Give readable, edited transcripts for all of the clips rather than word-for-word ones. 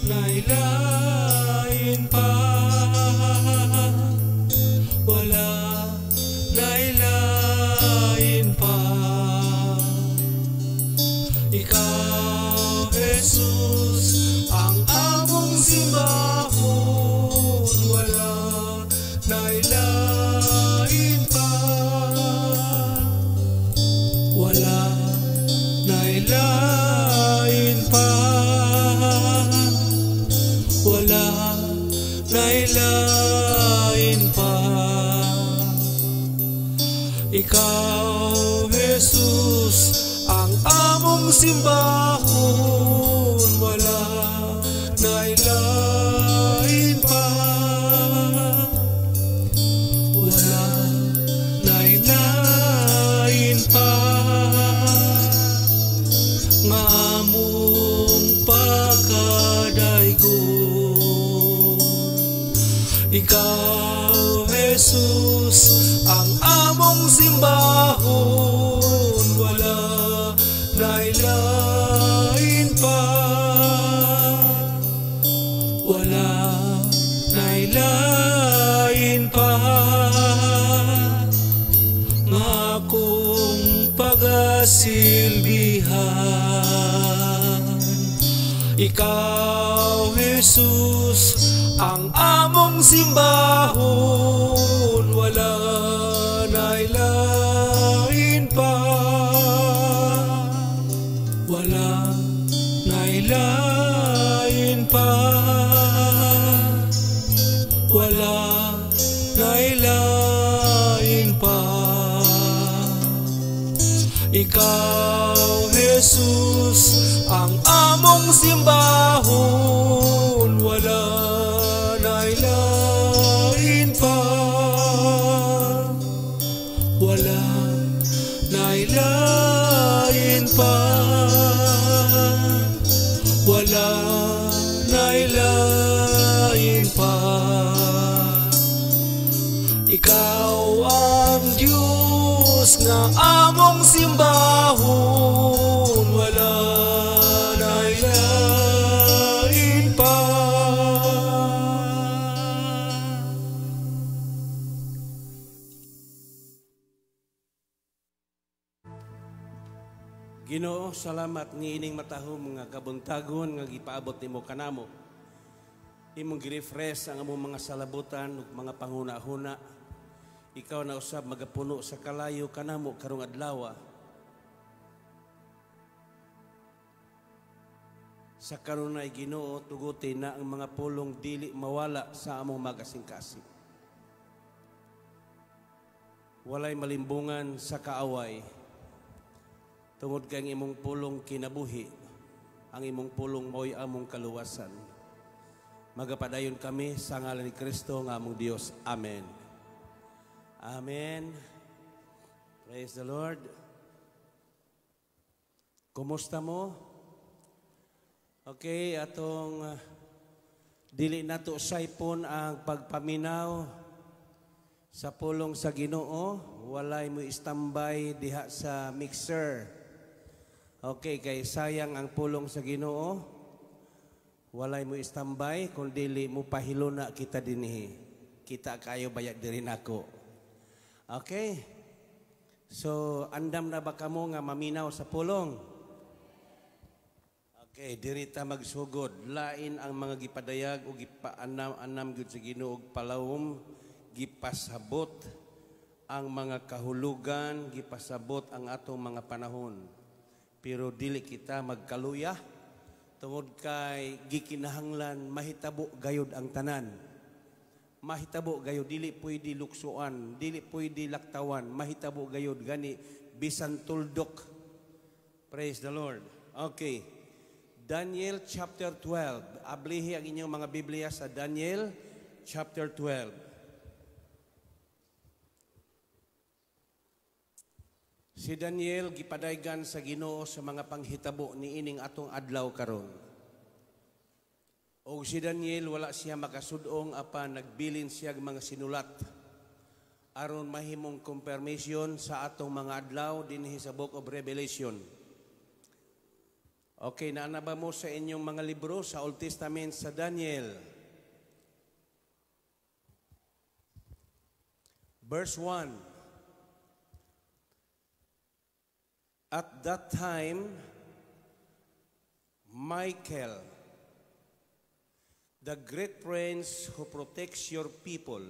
Nailain pa. Wala nailain pa. Ikaw, Jesus, ang among simbahon. Wala nailain pa. Wala nailain pa. Wala nailain pa. Ikaw, Jesus, ang among simbahon. Wala nailain pa. Wala nailain pa. Nga among pagkadaygon. Ikaw, Jesus, ang among simbahon. Wala nailain pa. Wala nailain pa. Nga akong pagasilbihan. Ikaw, Jesus, ang among simbahon. Wala nailain pa. Wala nailain pa. Wala nailain pa. Ikaw, Jesus, ang among simbahon. Wala nailain pa. Wala nailain pa. Wala nailain pa. Ikaw ang Diyos nga among simbahon. Wala nailain pa. Ginoo, salamat niining matahom nga kabuntagon nga gipaabot nimo kanamo. Imong girefresh ang among mga salabutan ug mga panghuna-huna. Ikaw na usab magapuno sa kalayo kanamo karong adlaw. Sa kanunay, Ginoo, tuguti na ang mga pulong dili mawala sa among magasing-kasing. Walay malimbungan sa kaaway. Tungod kay ang imong pulong kinabuhi, ang imong pulong mao'y among kaluwasan. Magapadayon kami sa ngalan ni Kristo nga among Dios. Amen. Amen. Praise the Lord. Kumusta mo? Okay, atong dili nato saypon ang pagpaminaw sa pulong sa Ginoo. Walay mo istambay diha sa mixer. Okay, kay sayang ang pulong sa Ginoo. Walay mo istambay kung dili mo pahiluna kita dinhi. Kita kayo bayad diri nako. Okay. So, andam na ba kamo nga maminaw sa pulong? Okay, diri ta magsugod. Lain ang mga gipadayag o gipaanam-anam gyud sa Ginoo og palawom, gipasabot ang mga kahulugan, gipasabot ang atong mga panahon. Pero dili kita magkaluya tungod kay gikinahanglan mahitabo gayud ang tanan. Mahitabo gayud, dili pwede luksuan, dili pwede laktawan, mahitabo gayud gani bisan tuldok. Praise the Lord. Okay. Daniel chapter 12. Ablihi ang inyong mga Biblia sa Daniel chapter 12. Si Daniel gipadaygan sa Ginoo sa mga panghitabo niining atong adlaw karon. Og si Daniel wala siya makasudong apan nagbilin siya og mga sinulat aron mahimong confirmation sa atong mga adlaw dinhi sa Book of Revelation. Okay, naa na ba mo sa inyong mga libro sa Old Testament sa Daniel? Verse 1. At that time, Michael, the great prince who protects your people,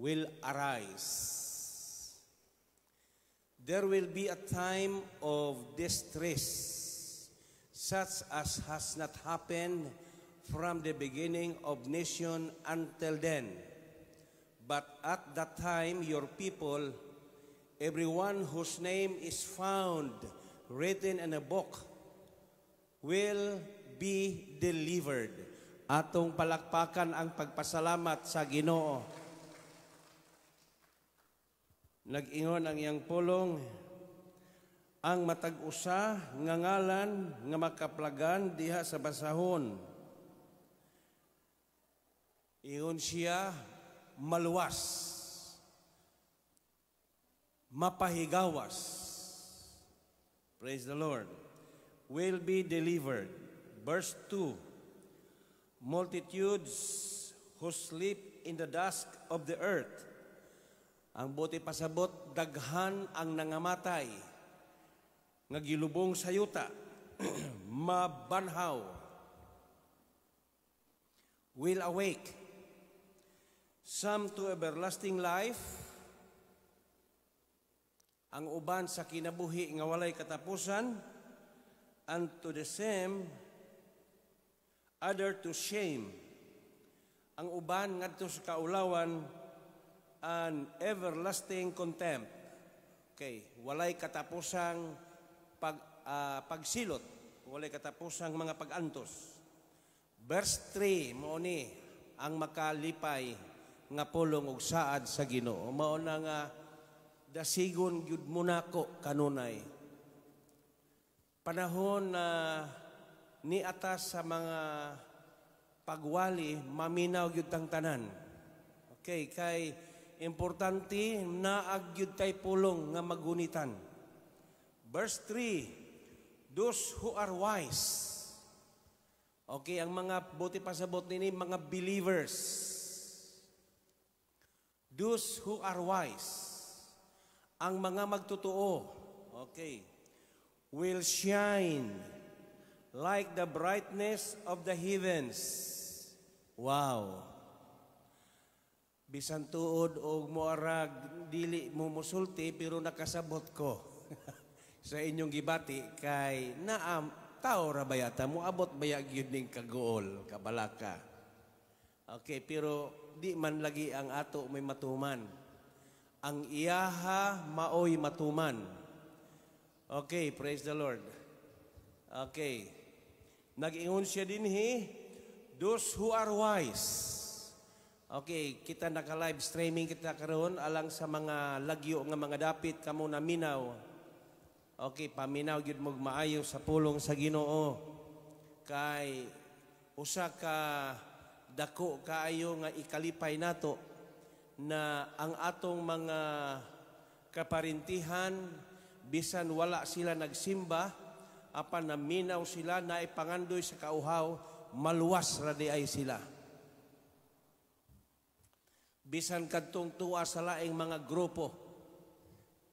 will arise. There will be a time of distress, such as has not happened from the beginning of nation until then. But at that time, your people, everyone whose name is found written in a book, will be delivered. Atong palakpakan ang pagpasalamat sa Ginoo. Nag-ingon ang iyang pulong, ang matag usa nga ngalan nga makaplagan diha sa basahon. Ingon siya, maluwas, mapahigawas. Praise the Lord. Will be delivered. Verse 2. Multitudes who sleep in the dust of the earth. Ang buot pasabot, daghan ang nangamatay nga gilubong sa yuta, mabanhaw, will awake, some to everlasting life, ang uban sa kinabuhi nga walay katapusan, and to the same, other to shame, ang uban ngadto sa kaulawan, and everlasting contempt. Okay, walay katapusang pagsilot, walay katapusang mga pag-antos. Verse 3, mao ni ang makalipay nga pulong og saad sa Ginoo. Mao na nga dasigon gyud mo nako kanunay. Panahon na niatas sa mga pagwali, maminaw gyud tang tanan. Okay, kay importante naa gyud tay pulong nga magunitan. Verse 3, those who are wise. Okay, ang mga buot pasabot nini, mga believers. Those who are wise, ang mga magtotoo, okay, will shine like the brightness of the heavens. Wow. Bisan tuod og moarag dili mo musulti, pero nakasabot ko sa inyong gibati kay naam tao ra bayata mo abot baya gyud ning kaguol kabalaka. Okay, pero di man lagi ang ato may matuman. Ang iyaha maoy matuman. Okay, praise the Lord. Okay. Nag-ingon siya dinhi, those who are wise. Okay, kita naka-live streaming kita karon alang sa mga lagyo nga mga dapit kamo naminaw. Okay, paminaw gyud mo maayo sa pulong sa Ginoo. Kay usa ka dako kaayo nga ikalipay nato na ang atong mga kaparintihan, bisan wala sila nagsimba, apan naminaw sila, naipangandoy sa kauhaw, maluwas ra di ay sila. Bisan kadtong tuwa sa laing mga grupo,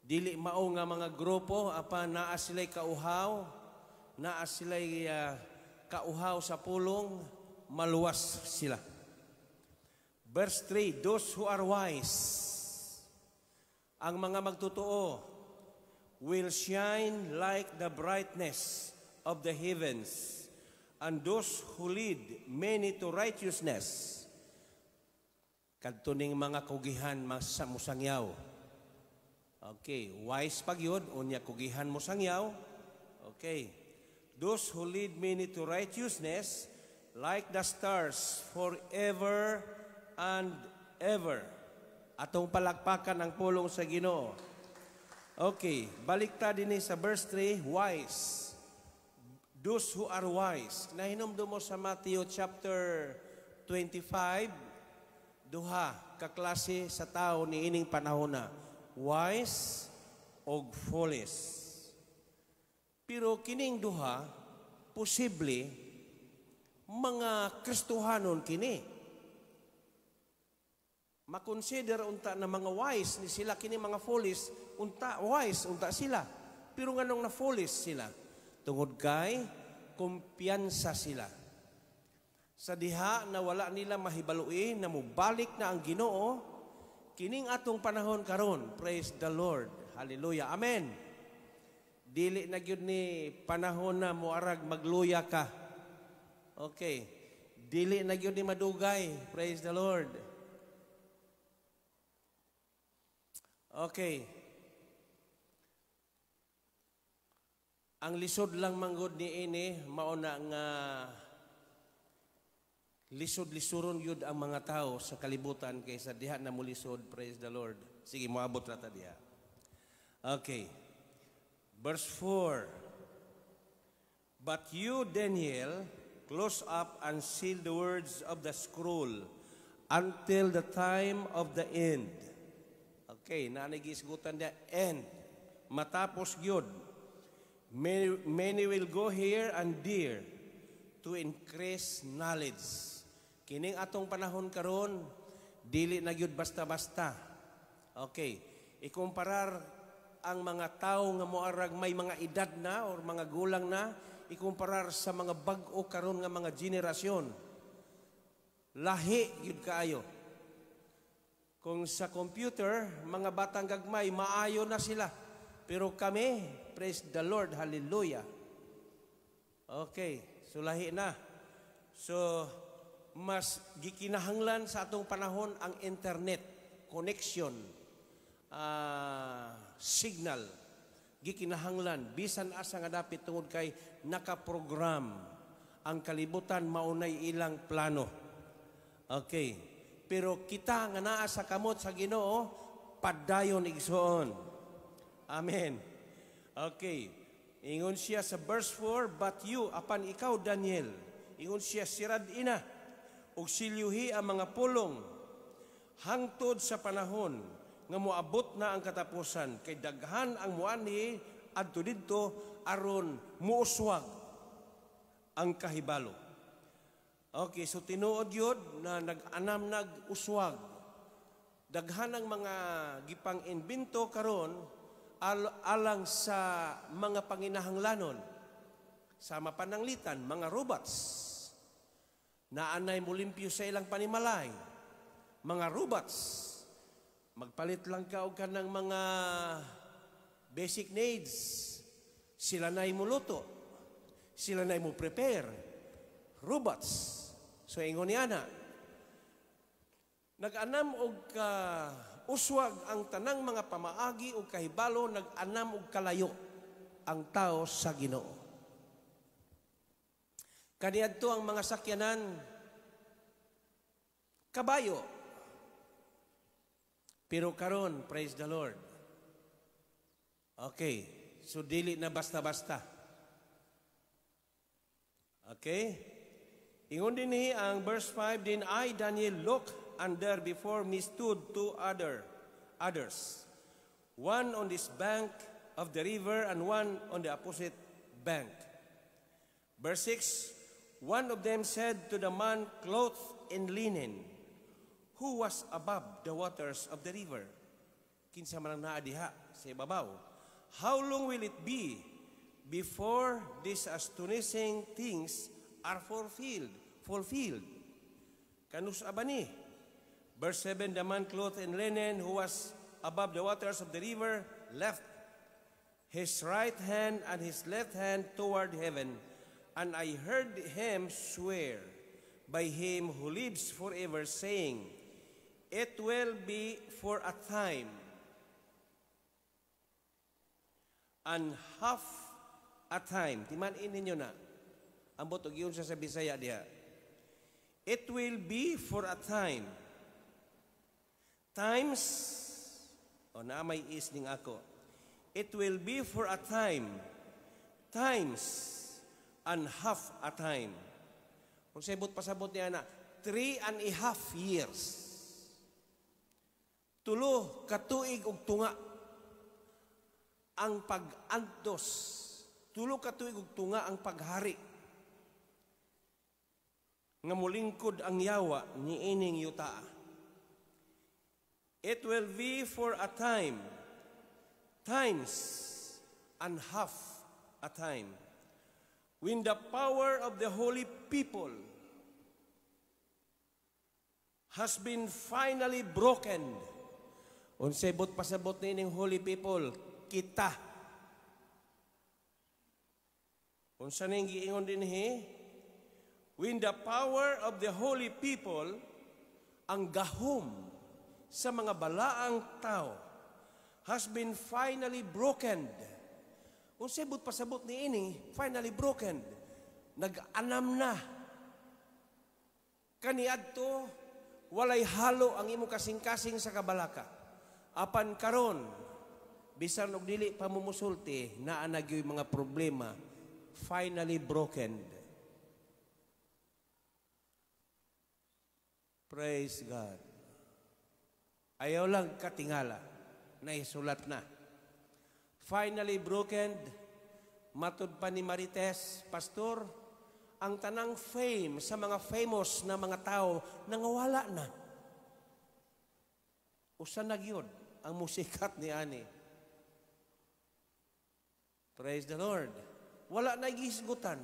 dili mao nga mga grupo, apan naa sila'y kauhaw, naa sila'y kauhaw sa pulong, maluwas sila. Verse 3, those who are wise, ang mga magtotoo, will shine like the brightness of the heavens, and those who lead many to righteousness, kadto ning mga kugihan musangyaw. Okay, wise pag yun, unya kugihan mosangyaw. Okay, those who lead many to righteousness, like the stars forever and ever. Atong palakpakan ang pulong sa Ginoo. Okay, balik ta dinhi sa verse 3, wise. Those who are wise. Nahinumdum mo sa Matthew chapter 25, duha kaklase sa tao ni ining panahon na, wise og foolish. Pero kining duha, Posible mga Kristohanon kini. Makonsider unta na mga wise ni sila kini, mga foolish unta, wise unta sila. Pero nganong na foolish sila? Tungod kay kumpiyansa sila. Sa diha na wala nila mahibalui na mubalik na ang Ginoo, kining atong panahon karon, praise the Lord. Hallelujah. Amen. Dili na gyud ni panahon na moarag magluya ka. Okay. Dili na gyud ni madugay. Praise the Lord. Okay. Ang lisod lang manggod ni ini, mao na nga lisod-lisuron yun ang mga tao sa kalibutan kaysa diha na mulisod, praise the Lord. Sige, moabot ra ta diha. Okay. Verse 4. But you, Daniel, close up and seal the words of the scroll until the time of the end. Okay, naanigisgutan the end. Matapos gyud. Many, many will go here and there to increase knowledge. Kining atong panahon karon, dili na gyud basta-basta. Okay, ikumparar ang mga tao nga moarag may mga edad na or mga gulang na, ikumparar sa mga bag-o karon nga mga henerasyon. Lahi gyud kaayo. Kung sa computer, mga batang gagmay, maayo na sila. Pero kami, praise the Lord, hallelujah. Okay, so lahi na. So, mas gikinahanglan sa atong panahon ang internet connection, signal. Gikinahanglan, bisan asa nga dapit tungod kay nakaprogram ang kalibutan, maunay ilang plano. Okay, pero kita nga naa sa kamot sa Ginoo, padayon, igsoon. Amen. Okay. Ingon siya sa verse 4, "But you," apan ikaw, Daniel, ingon siya, "sirad ina, ug silyuhi ang mga pulong, hangtod sa panahon nga moabot na ang katapusan, kay daghan ang muanhi adto didto aron muuswag ang kahibalo." Okay, so tinuod yun na nag-anam nag-uswag. Daghan ang mga gipang imbento karon alang sa mga panginahanglanon. Sa mapananglitan, mga robots. Naanay mulimpyo sa ilang panimalay. Mga robots. Magpalit lang ka og kanang mga basic needs. Sila na'y muluto. Sila na'y mo prepare. Robots. So ingon niya na, nag-anam og ka uswag ang tanang mga pamaagi og kahibalo, nag-anam og kalayo ang tao sa Ginoo. Kaniadto ang mga sakyanan kabayo. Pero karon, praise the Lord. Okay, so dili na basta-basta. Okay? Ingon din ang verse 5, "Then I, Daniel, look, and there before me stood two others, one on this bank of the river and one on the opposite bank." Verse 6, "One of them said to the man clothed in linen, who was above the waters of the river," kinsa man ang naa diha sa ibabaw, "How long will it be before these astonishing things are fulfilled?" Fulfilled. Kanus-a ba ni? Verse 7, "The man clothed in linen who was above the waters of the river left his right hand and his left hand toward heaven, and I heard him swear by him who lives forever, saying, 'It will be for a time and half a time.'" Timan-in ninyo na. Ambot og yun sa Bisaya diha. It will be for a time. Times, o na may is ning ako. It will be for a time, times, and half a time. Kung sabot pasabot niya na, 3.5 years. 3 katuig og tunga ang pag-antos. 3 katuig og tunga ang paghari. Nga mulingkod ang yawa niining yuta. It will be for a time, times, and half a time, when the power of the holy people has been finally broken. Unsay buot pasabot niining holy people? Kita. Unsa ning giingon dinhi? When the power of the holy people, ang gahom sa mga balaang tao, has been finally broken. Unsay buot pasabot niini, finally broken? Nag-anam na. Kaniadto, walay halo ang imong kasing-kasing sa kabalaka. Apan karon, bisan og dili pa mo musulti, naa na gyud mga problema, finally broken. Praise God. Ayaw lang katingala, naisulat na. Finally broken, matud pa ni Marites, "Pastor, ang tanang fame sa mga famous na mga tao, nangawala na. Usa na gyud ang musikat ni ani." Praise the Lord. Wala na gihisgutan.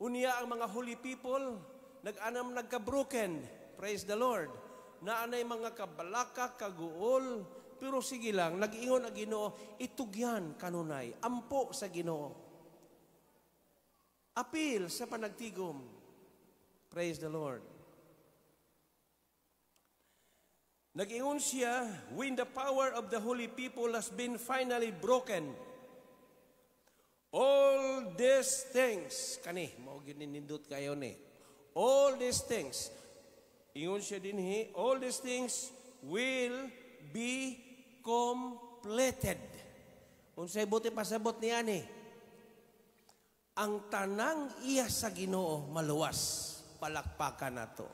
Unya ang mga holy people, nag-anam nagka-broken. Praise the Lord. Naanay mga kabalaka, kaguol, pero sige lang, nag-ingon ang Ginoo, itugyan kanunay, ampo sa Ginoo. Apil sa panagtigom. Praise the Lord. Nag-ingon siya, when the power of the holy people has been finally broken, all these things, kani, mao gyud nindot kayo ni, all these things, ingon siya dinhi, all these things will be completed. Unsay buot pasabot niya ni? Ang tanang iya sa Ginoo maluwas. Palakpakan nato.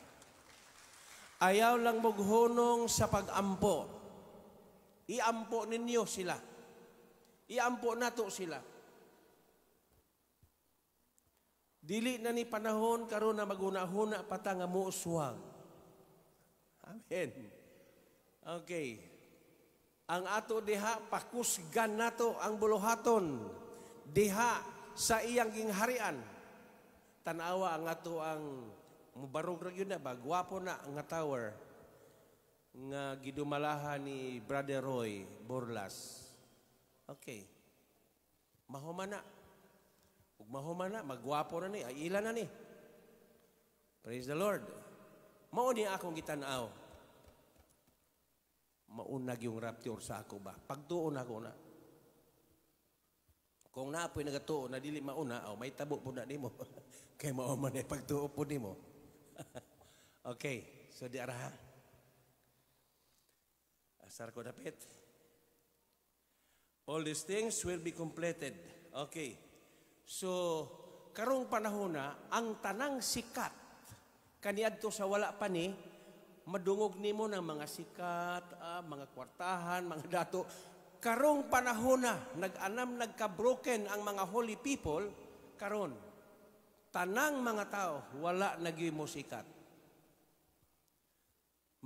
Ayaw lang moghunong sa pag-ampo. Iampo ninyo sila. Iampo nato sila. Dili na ni panahon karon na maghuna-huna pa ta nga muuswag. Amen. Okay. Ang ato diha, pakusgan nato ang buluhaton diha sa iyang gingharian. Tanawa ang ato ang mubarog ra gyud na ba, gwapo na nga tower nga gidumalahan ni Brother Roy Borlas. Okay. Mahuman na. Ug mahuman na, magwapo na ni, ay ila na ni. Praise the Lord. Mao ni akong gitan-aw. Maunag yung rapture sa ako ba? Pagtuon ako na. Kung naa po'y nagatuo na dili mauna, oh, may tabo po na nimo. Kay mao man ay pagtuo po nimo. Okay, so di ara ha. Asar ko dapit. All these things will be completed. Okay. So, karong panahon na, ang tanang sikat, kaniadto sa wala pa ni, madungog nimo ng mga sikat, mga kwartahan, mga dato. Karong panahon na, nag-anam, nagka-broken ang mga holy people, karon, tanang mga tao, wala na gyud mo sikat.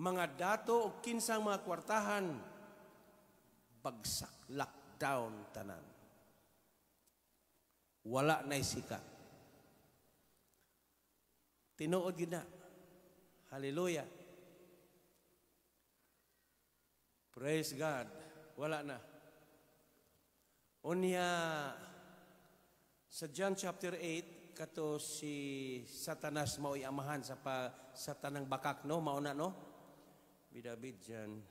Mga dato o kinsang mga kwartahan, bagsak, lockdown tanan. Wala na'y sikat. Tinuod yun na. Hallelujah. Praise God. Wala na. Unya, sa John chapter 8, kato si Satanas mao'y amahan sa tanang bakak, no? Mauna, no? Bidabid dyan.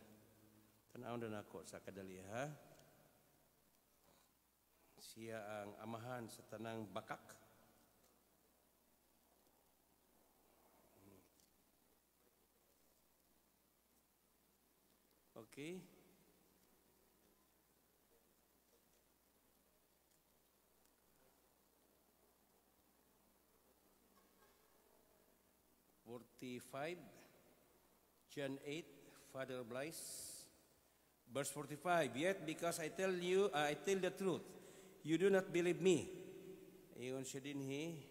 Tanaw na nako sa kadali, ha? Siya ang amahan sa tanang bakak. Okay. 45, John 8, Father of lies, verse 45. Yet because I tell you, I tell the truth, you do not believe me. Ayon siya dinhi.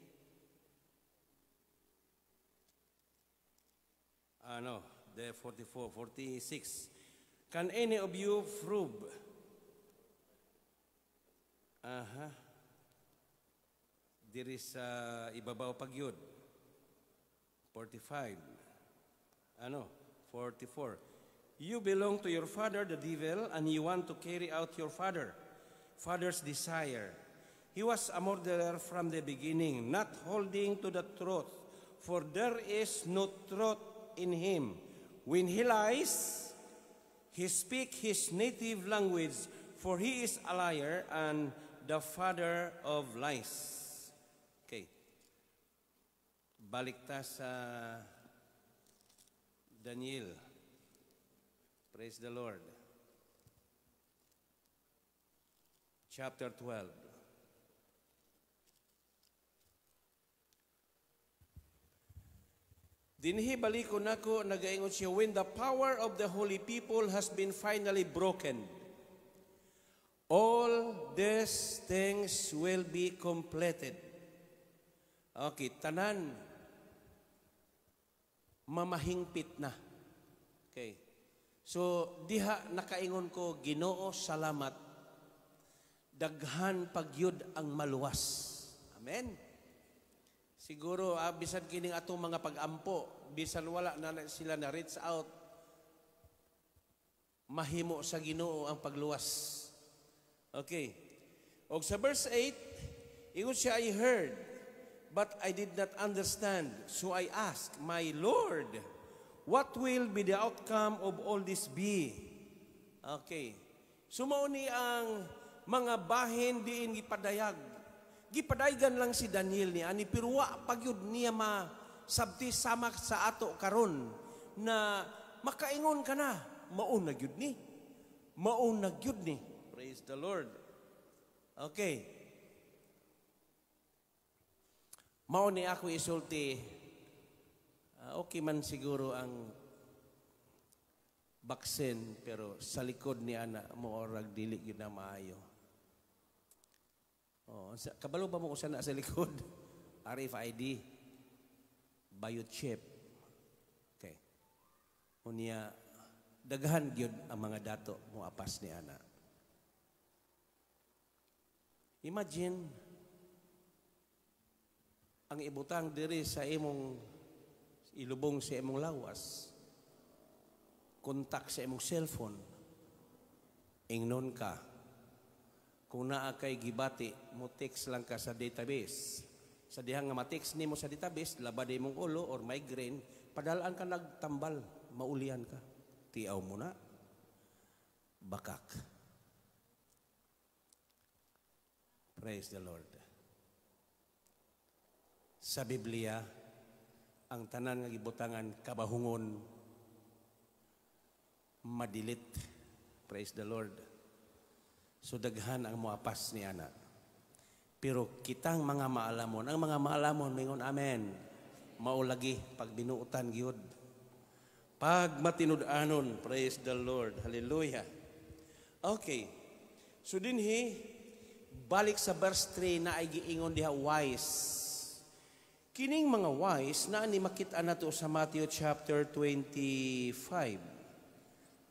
Ano, the 44, 46. Can any of you prove? Aha. Diri sa ibabaw pagyud. 45. Ano? 44. You belong to your father, the devil, and you want to carry out your father's desire. He was a murderer from the beginning, not holding to the truth, for there is no truth in him. When he lies, he speaks his native language, for he is a liar and the father of lies. Okay. Balik ta sa Daniel. Praise the Lord. Chapter 12. Dinhi baliko nako, nagaingon siya, when the power of the holy people has been finally broken, all these things will be completed. Okay, tanan mamahingpit na. Okay. So diha nakaingon ko, Ginoo, salamat. Daghan pagyud ang maluwas. Amen. Siguro bisan kining atong mga pag-ampo, bisan wala na sila na reach out, mahimo sa Ginoo ang pagluwas. Okay. Og sa verse 8, ingon siya, I heard, but I did not understand. So I asked, my Lord, what will be the outcome of all this be? Okay. So mao ni ang mga bahin diin gipadayag. Gipadaygan lang si Daniel ni ani, pero wa pagyud niya masabti sama sa ato karon na makaingon ka na, mao na gyud ni. Mao na gyud ni. Praise the Lord. Okay. Mao ni ako isulti, okay man siguro ang vaccine, pero sa likod ni ana mo orag dili gyud na maayo. Oh, kabalo ba mo kung saan na sa likod? RFID, biochip. Okay. Unya, daghan gyud ang mga dato mo apas ni ana. Imagine ang ibutang diri sa imong ilubong sa imong lawas, kontak sa imong cellphone, ingnon ka. Kung naa kay gibati, mo text lang ka sa database. Sa dihang nga ma-text nimo sa database, labad imong ulo or migraine, padalaan ka nagtambal, maulian ka. Tiaw mo na. Bakak. Praise the Lord. Sa Biblia, ang tanan nga gibutangan kabahungon madilit. Praise the Lord. So daghan ang moapas ni ana. Pero kitang mga maalamon, ang mga maalamon mingon amen. Mao lagi pag binuotan gyud. Pag matinud-anon, praise the Lord. Hallelujah. Okay. So dinhi balik sa verse 3 na ay giingon diha wise. Kining mga wise na ni makita nato sa Matthew chapter 25.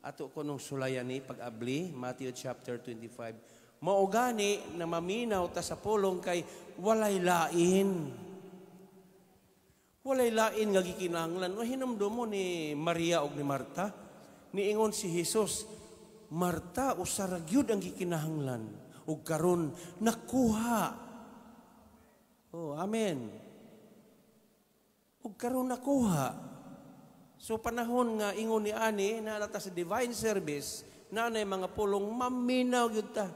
Ato ko nung sulayan ni pag-abli, Matthew chapter 25. Mao gani na maminaw ta sa pulong kay walay lain. Walay lain nga gikinahanglan. O hinumdum mo ni Maria og ni Marta, niingon si Jesus, Marta, usa ra gyud ang gikinahanglan ug karon nakuha. Oh, amen. Ug karon nakuha. So panahon nga ingon ni ani naa ta sa divine service, naanay mga pulong maminaw gyud ta.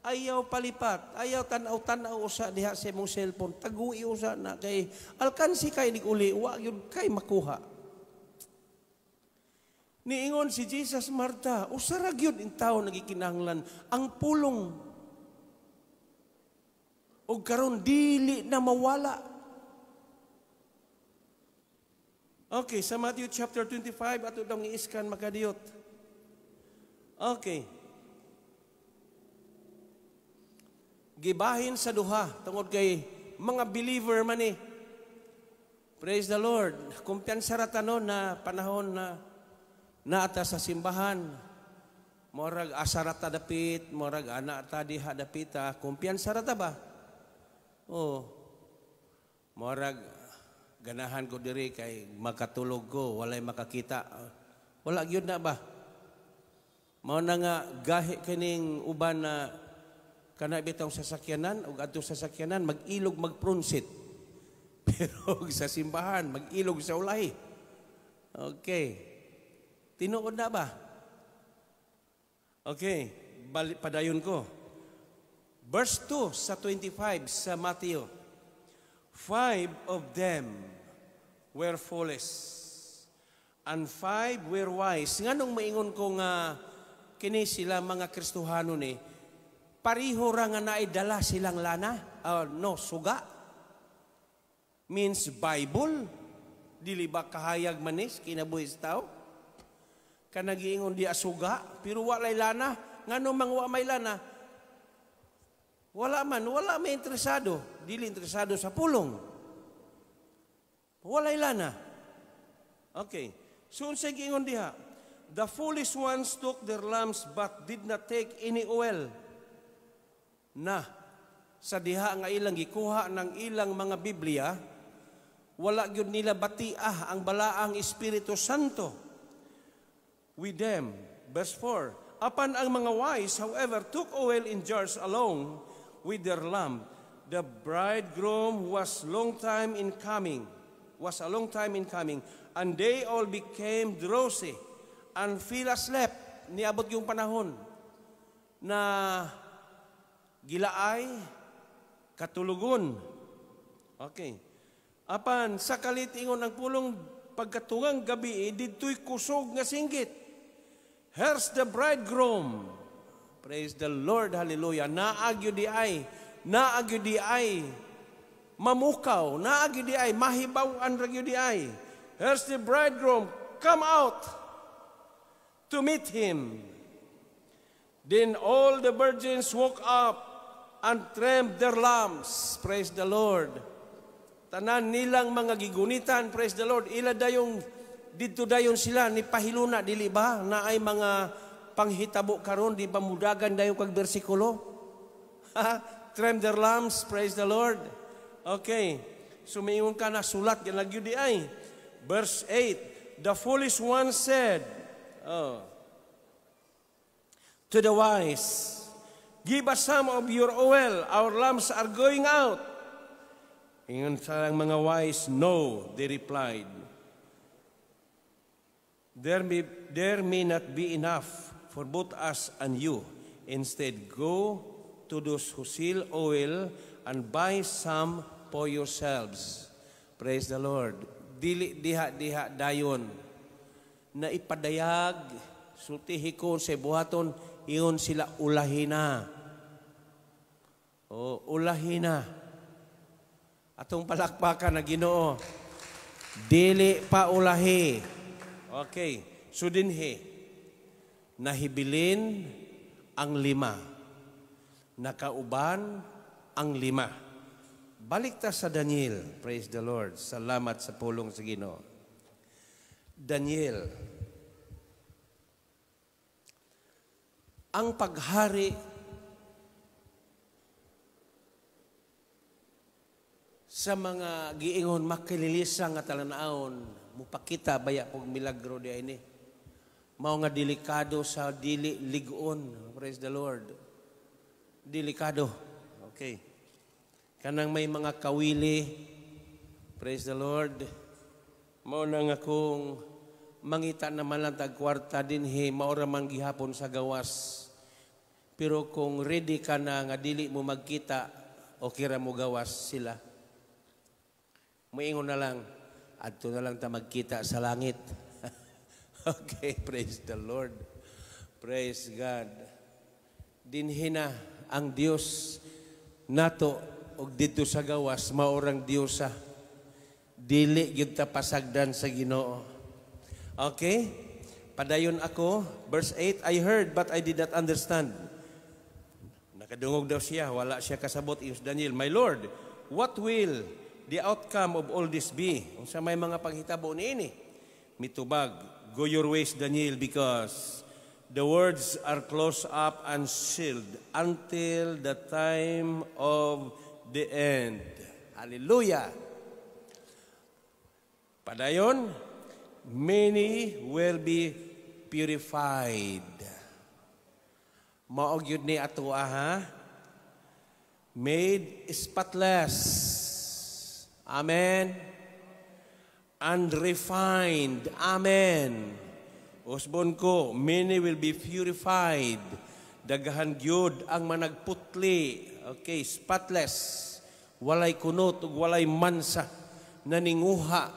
Ayaw palipat, ayaw tan-aw-tan-aw usa diha sa imong cellphone, tagui usa na kay alkansi kay nig uli, wa gyud kay makuha. Niingon si Jesus, Marta, usa ra gyud in tawo nagikinahanglan ang pulong. Og karon dili na mawala. Okay, sa Matthew chapter 25, ato daw i-scan makadiyot. Okay. Gibahin sa duha, tungod kay mga believer man eh. Praise the Lord. Kumpiyansa ra ta, no, na panahon na naata sa simbahan. Morag asa ra ta dapit, morag ana ta diha dapita, kumpiyansa ra ta ba? Oh. Morag ganahan ko diri kay makatulog ko, walay makakita. Wala gyud na ba? Mao na nga gahi kining uban na kana bitong sasakyanan ug adto sasakyanan mag-ilog mag-front seat. Pero sa simbahan mag-ilog sa ulahi. Okay. Tinuod na ba? Okay, balik padayon ko. Verse 2 sa 25 sa Matthew. "Five of them were foolish and five were wise." Nganong maingon ko nga kini sila mga Kristohano ni pariho ra nga naidala silang lana? No, suga. Means Bible. Dili ba kahayag manis kinabuhi sa tao? Kanagiingon di asuga, pero walay lana. Ngano mang wa may lana? Wala man, wala may interesado. Dili interesado sa pulong. Walay lana. Okay. So unsay giingon diha? "The foolish ones took their lamps but did not take any oil." Na sa diha nga ilang gikuha ng ilang mga Biblia, wala gyud nila batiah ang balaang Espiritu Santo with them. Verse 4. "Apan ang mga wise, however, took oil in jars along with their lamp. The bridegroom was a long time in coming, and they all became drowsy and fell asleep." Niabot yung panahon na gilaay, katulugon. Okay. Apan sa kalit, ingon ang pulong, pagkatungang gabi, didto'y kusog nga singgit, "Here's the bridegroom." Praise the Lord, hallelujah. Naagyo di ay, naagyo di ay, mamukaw, naagyo di ay, mahibaw-an ra gyud di ay. "Here's the bridegroom, come out to meet him." Then all the virgins woke up and trimmed their lamps. Praise the Lord. Tanan nilang mga gigunitan, praise the Lord, ila dayong didto dayon sila ni pahiluna, dili ba? Na ay mga panghitabo karon, di ba mudagan dayon kag bersikulo? Trim their lamps, praise the Lord. Okay. Sumingon ka na sulat gyud di ay. Verse 8, "The foolish one said, oh, to the wise, 'Give us some of your oil, our lamps are going out.' Ingon sa mga wise, 'No,' they replied. There may not be enough for both us and you. Instead, go to those who sell oil and buy some for yourselves.'" Praise the Lord. Dili diha diha dayon na ipadayag, sultihi ko sa buhaton, ingon sila ulahina. Oh, ulahina. Atong palakpakan na Ginoo. Dili pa ulahi. Okay. So dinhi, nahibilin ang lima. Nakauban ang lima. Balik ta sa Daniel. Praise the Lord. Salamat sa pulong sa Ginoo. Daniel. Ang paghari sa mga giingon makililisa nga talan-awon, mupakita baya kog milagro di ini. Mao nga delikado sa dili ligon. Praise the Lord. Delikado. Okay. Kanang may mga kawili. Praise the Lord. Mao na nga kung mangita naman lang tag kwarta dinhi, mao ra man gihapon sa gawas. Pero kung ready ka na nga dili mo magkita, okay ra mo gawas sila. Muingon na lang, adto na lang ta magkita sa langit. Okay, praise the Lord. Praise God. Dinhi na ang Dios nato og didto sa gawas maorang Diyosa. Dili gyud ta pasagdan sa Ginoo. Okay? Padayon ako, verse 8, "I heard but I did not understand." Nakadungog daw siya, wala siya kasabot. Ingon Daniel, "My Lord, what will the outcome of all this be? Unsa may mga panghitabo niini? Mitubag, "Go your ways, Daniel, because the words are closed up and sealed until the time of the end." Hallelujah! Padayon, many will be purified. Mao gyud ni ato, ha? Made spotless. Amen. And refined. Amen. Usbon ko, many will be purified. Daghan gyud ang managputli. Okay, spotless. Walay kunot ug walay mansa, naninguha,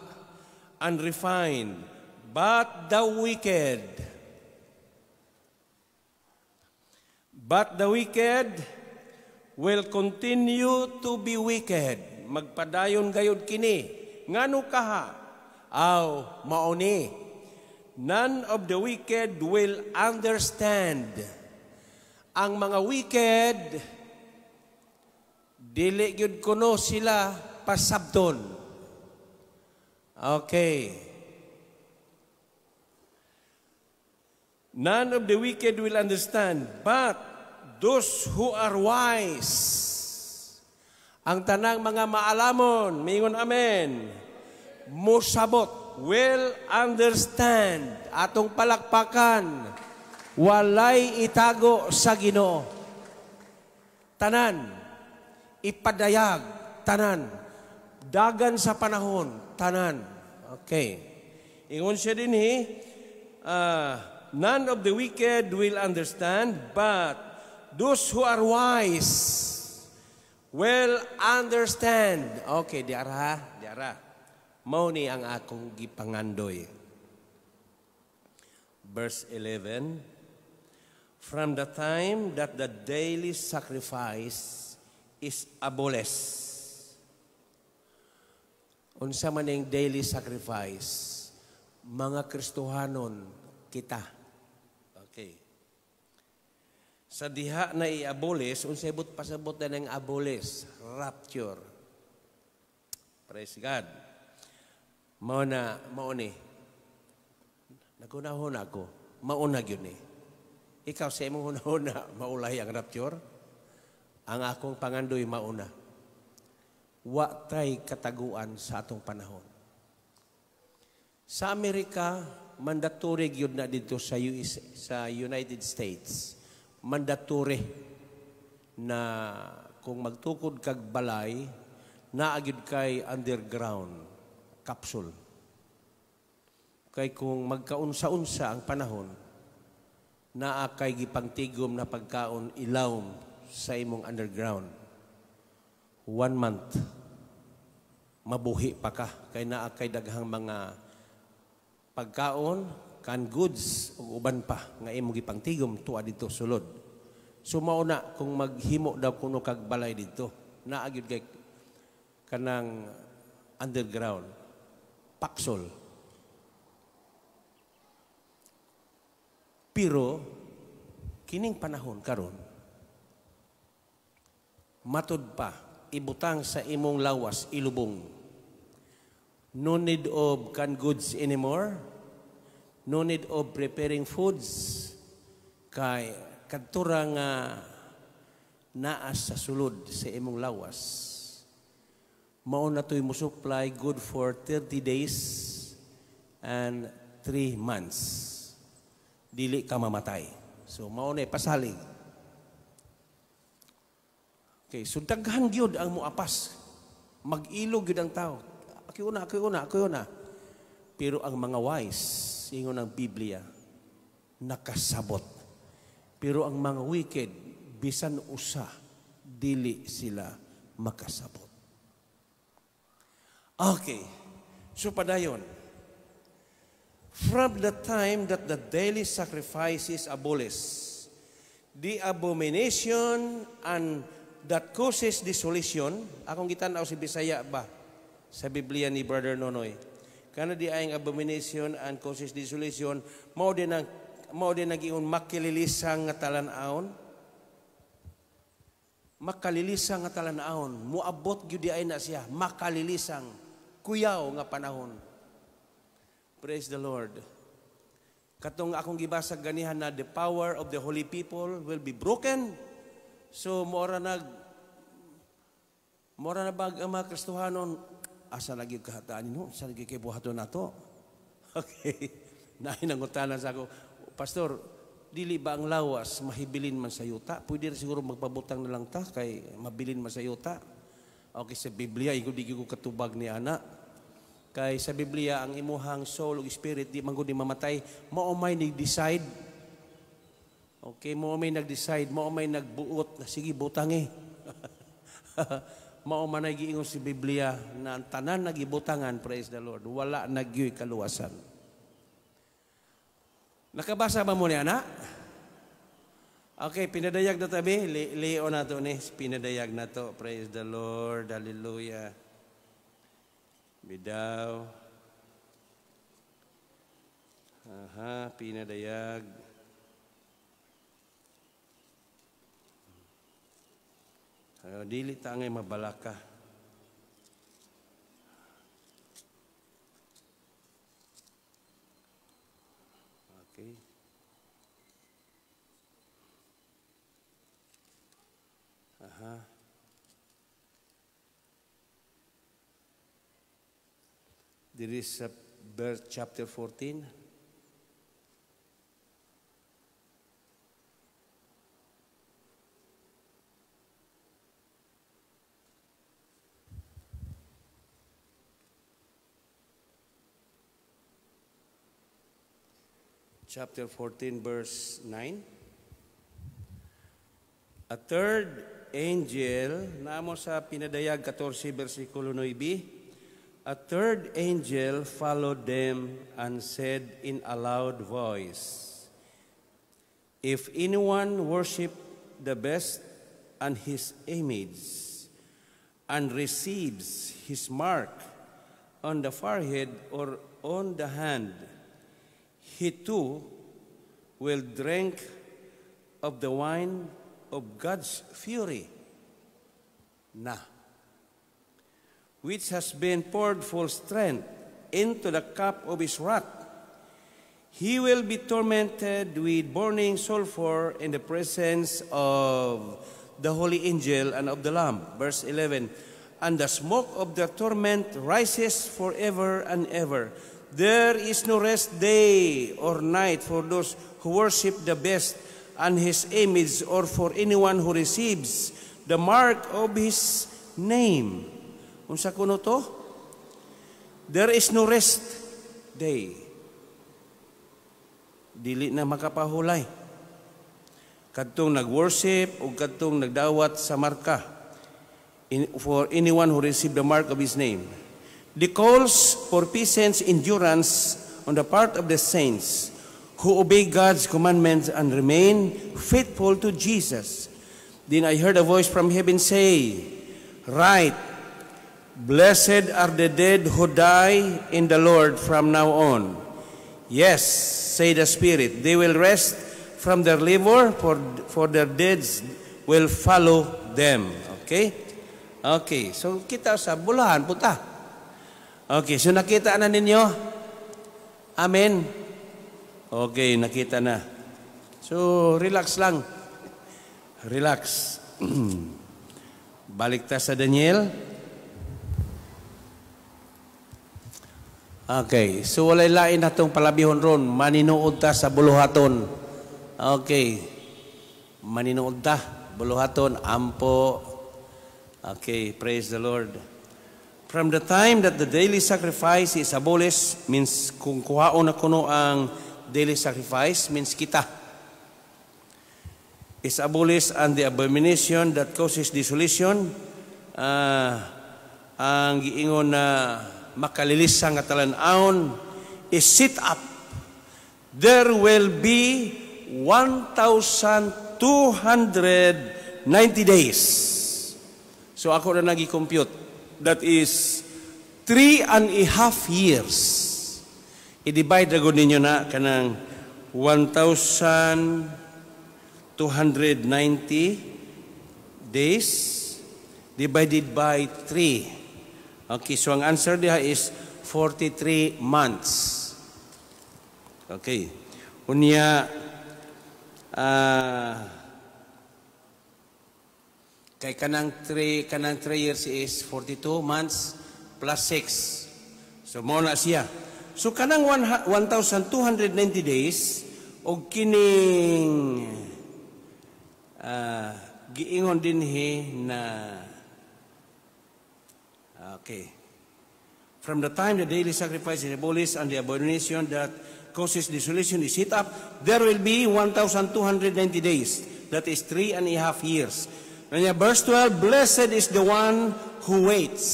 and refined. But the wicked will continue to be wicked. Magpadayon gayud kini. Ngano kaha? Aw, mao ni. None of the wicked will understand. Ang mga wicked, dili gyud kuno sila pasabton. Okay. None of the wicked will understand, but those who are wise, ang tanang mga maalamon, mingon amen, mosabot, will understand. Atong palakpakan, walay itago sa Ginoo. Tanan, ipadayag, tanan, dagan sa panahon, tanan. Okay. Ingon siya dinhi, none of the wicked will understand, but those who are wise will understand. Okay, di ara, di ara. Mao ni ang akong gipangandoy. Verse 11, from the time that the daily sacrifice is abolished. Unsa man ning daily sacrifice? Mga Kristohanon kita. Okay. Sa diha na i-abolish, unsay but pasabot na ng abolish? Rapture. Praise God. Mao na, mao ni. Nagunahon ako, mauna gyud ni. Ikaw sa imong hunahuna, maulay ang rapture? Ang akong pangandoy, mauna. Wa tay kataguan sa atong panahon. Sa Amerika, mandatory gyud na dito sa US, sa United States. Mandatory na kung magtukod kag balay, naa gyud kay underground capsule. Kay kung magkaunsa-unsa ang panahon, naa kay gipangtigom na pagkaon ilawom sa imong underground. One month, mabuhi pa ka. Kay naa kay daghang mga pagkaon, canned goods, ug uban pa nga imong gipangtigom tuwa dito sulod. So mao na kung maghimo daw kuno kag balay dito, naa gyud kay kanang underground paksol. Pero kining panahon karon, matud pa ibutang sa imong lawas ilubong. No need of canned goods anymore. No need of preparing foods. Kay kadtura nga naa sa sulod sa imong lawas. Mao na to'y mo-supply good for 30 days and 3 months. Dili ka mamatay. So mao na pasalig. Okay, so daghan gyud ang moapas. Mag-ilog gyud ang tao. Ako una, ako una, ako una. Pero ang mga wise, ingon ang Biblia, nakasabot. Pero ang mga wicked, bisan usa, dili sila makasabot. Okay, so padayon. From the time that the daily sacrifice is abolished, the abomination and that causes desolation, akong gitan-aw si Bisaya ba sa Biblia ni Brother Nonoy. Kana di ay ang abomination and causes desolation, mao din ang giingon makililisang nga talan-awon. Makalilisang nga talan-awon, muabot gyud ay na siya, makalilisang kuyaw nga panahon. Praise the Lord. Katong akong gibasa ganihan na the power of the holy people will be broken. So mora na bag ang mga Kristohanon, asa lagi kahataan no? Asa lagi kay buhaton nato? Okay. Nahinangutanan sa ako, Pastor, dili ba ang lawas mahibilin man sa yuta? Pwede rin siguro magpabutang na lang ta kay mabilin man sa yuta. Okay, sa Biblia, ikaw di ko katubag ni ana. Kay sa Biblia, ang imuhang soul ug spirit di man gud mamatay, mao may nag-decide. Okay, mao may nag-decide, mao may nagbuot na sige butang eh. Mao man ay giingon si Biblia na ang tanan nagibutangan, praise the Lord, wala na gyuy kaluwasan. Nakabasa ba mo ni ana? Okay, pinadayag na tabi, Leo na to ni, pinadayag na to, praise the Lord, hallelujah. Bidaw. Aha, pinadayag. Dili ta ngay mabalaka. Okay. Aha. There is a verse chapter 14. Chapter 14, verse 9. A third angel, naamo sa pinadayag 14, versikulo 9, a third angel followed them and said in a loud voice, if anyone worship the beast and his image and receives his mark on the forehead or on the hand, he too will drink of the wine of God's fury, na, which has been poured full strength into the cup of his wrath. He will be tormented with burning sulfur in the presence of the holy angel and of the Lamb. Verse 11, and the smoke of the torment rises forever and ever. There is no rest day or night for those who worship the beast and his image, or for anyone who receives the mark of his name. Unsa kuno to? There is no rest day. Dili na makapahulay. Kadtong nag-worship o kadtong nagdawat sa marka. For anyone who received the mark of his name. The calls for patience, endurance on the part of the saints who obey God's commandments and remain faithful to Jesus. Then I heard a voice from heaven say, write, blessed are the dead who die in the Lord from now on. Yes, say the Spirit, they will rest from their labor, for their deeds will follow them. Okay? Okay, so kita sa bulahan, puta. Okay, so nakita na ninyo? Amen? Okay, nakita na. So, relax lang. Relax. Balik ta sa Daniel. Okay, so walay lain na itong palabihon ron. Maninuod ta sa buluhaton. Okay. Maninuod ta. Buluhaton, ampo. Okay, praise the Lord. From the time that the daily sacrifice is abolished, means kung kuhaon na kuno ang daily sacrifice, means kita, is abolished and the abomination that causes desolation, ang giingon na makalilisang nga talan-awon is set up. There will be 1,290 days. So ako na nag-compute. That is 3.5 years. I-divide na gud ninyo na kanang 1,290 days divided by 3. Okay, so ang answer diha is 43 months. Okay. Unya, kay kanang 3 years is 42 months plus 6. So mao na siya. So kanang 1,290 days og kining giingon dinhi na, okay. From the time the daily sacrifice is abolished and the abomination that causes desolation is set up, there will be 1,290 days. That is 3.5 years. And verse 12, "Blessed is the one who waits."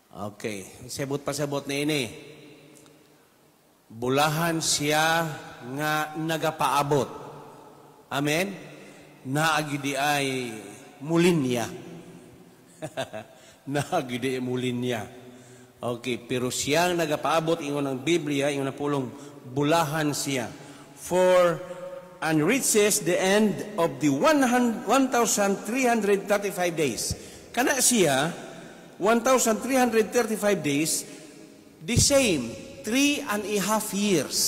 Okay, sabot pasabot na ini. Bulahan siya nga nagapaabot. Amen? Naa gyud diay mulinya. Naa gyud diay mulinya. Okay, pero siyang nagapaabot, ingon ang Biblia, ingon ang pulong, bulahan siya. For and reaches the end of the 1,335 days. Kana siya, 1,335 days, the same, 3.5 years.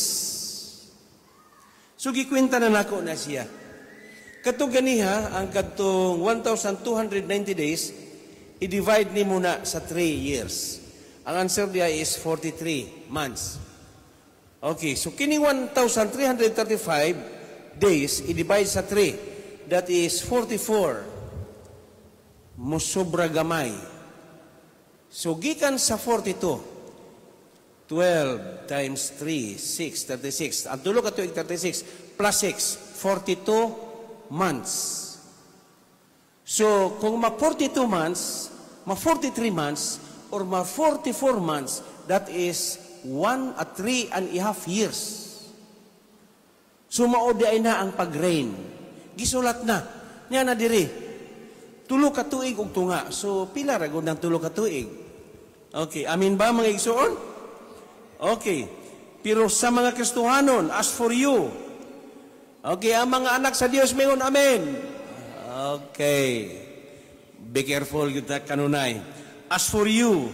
So gikwenta na nako na siya. Katong ganiha, ang kadtong 1,290 days, i-divide ni muna sa 3 years. Ang answer diya is 43 months. Okay, so kining 1,335 days, i-divide sa 3. That is 44. Musobra gamay. So gikan sa 42, 12 times 3, 6, 36. Ang tulo ka tuig 36 plus 6, 42 months. So kung ma 42 months, ma 43 months, or ma 44 months, that is 1 at 3.5 years. So mao diay na ang pag-reign. Gisulat na. Nya na diri. Tulo ka tuig ug tunga. So pila ra gud ng 3 ka tuig? Okay, amin ba, mga igsoon? Okay. Pero sa mga Kristohanon, as for you. Okay, ang mga anak sa Dios mingon amen. Okay. Be careful gyud ta kanunay. As for you,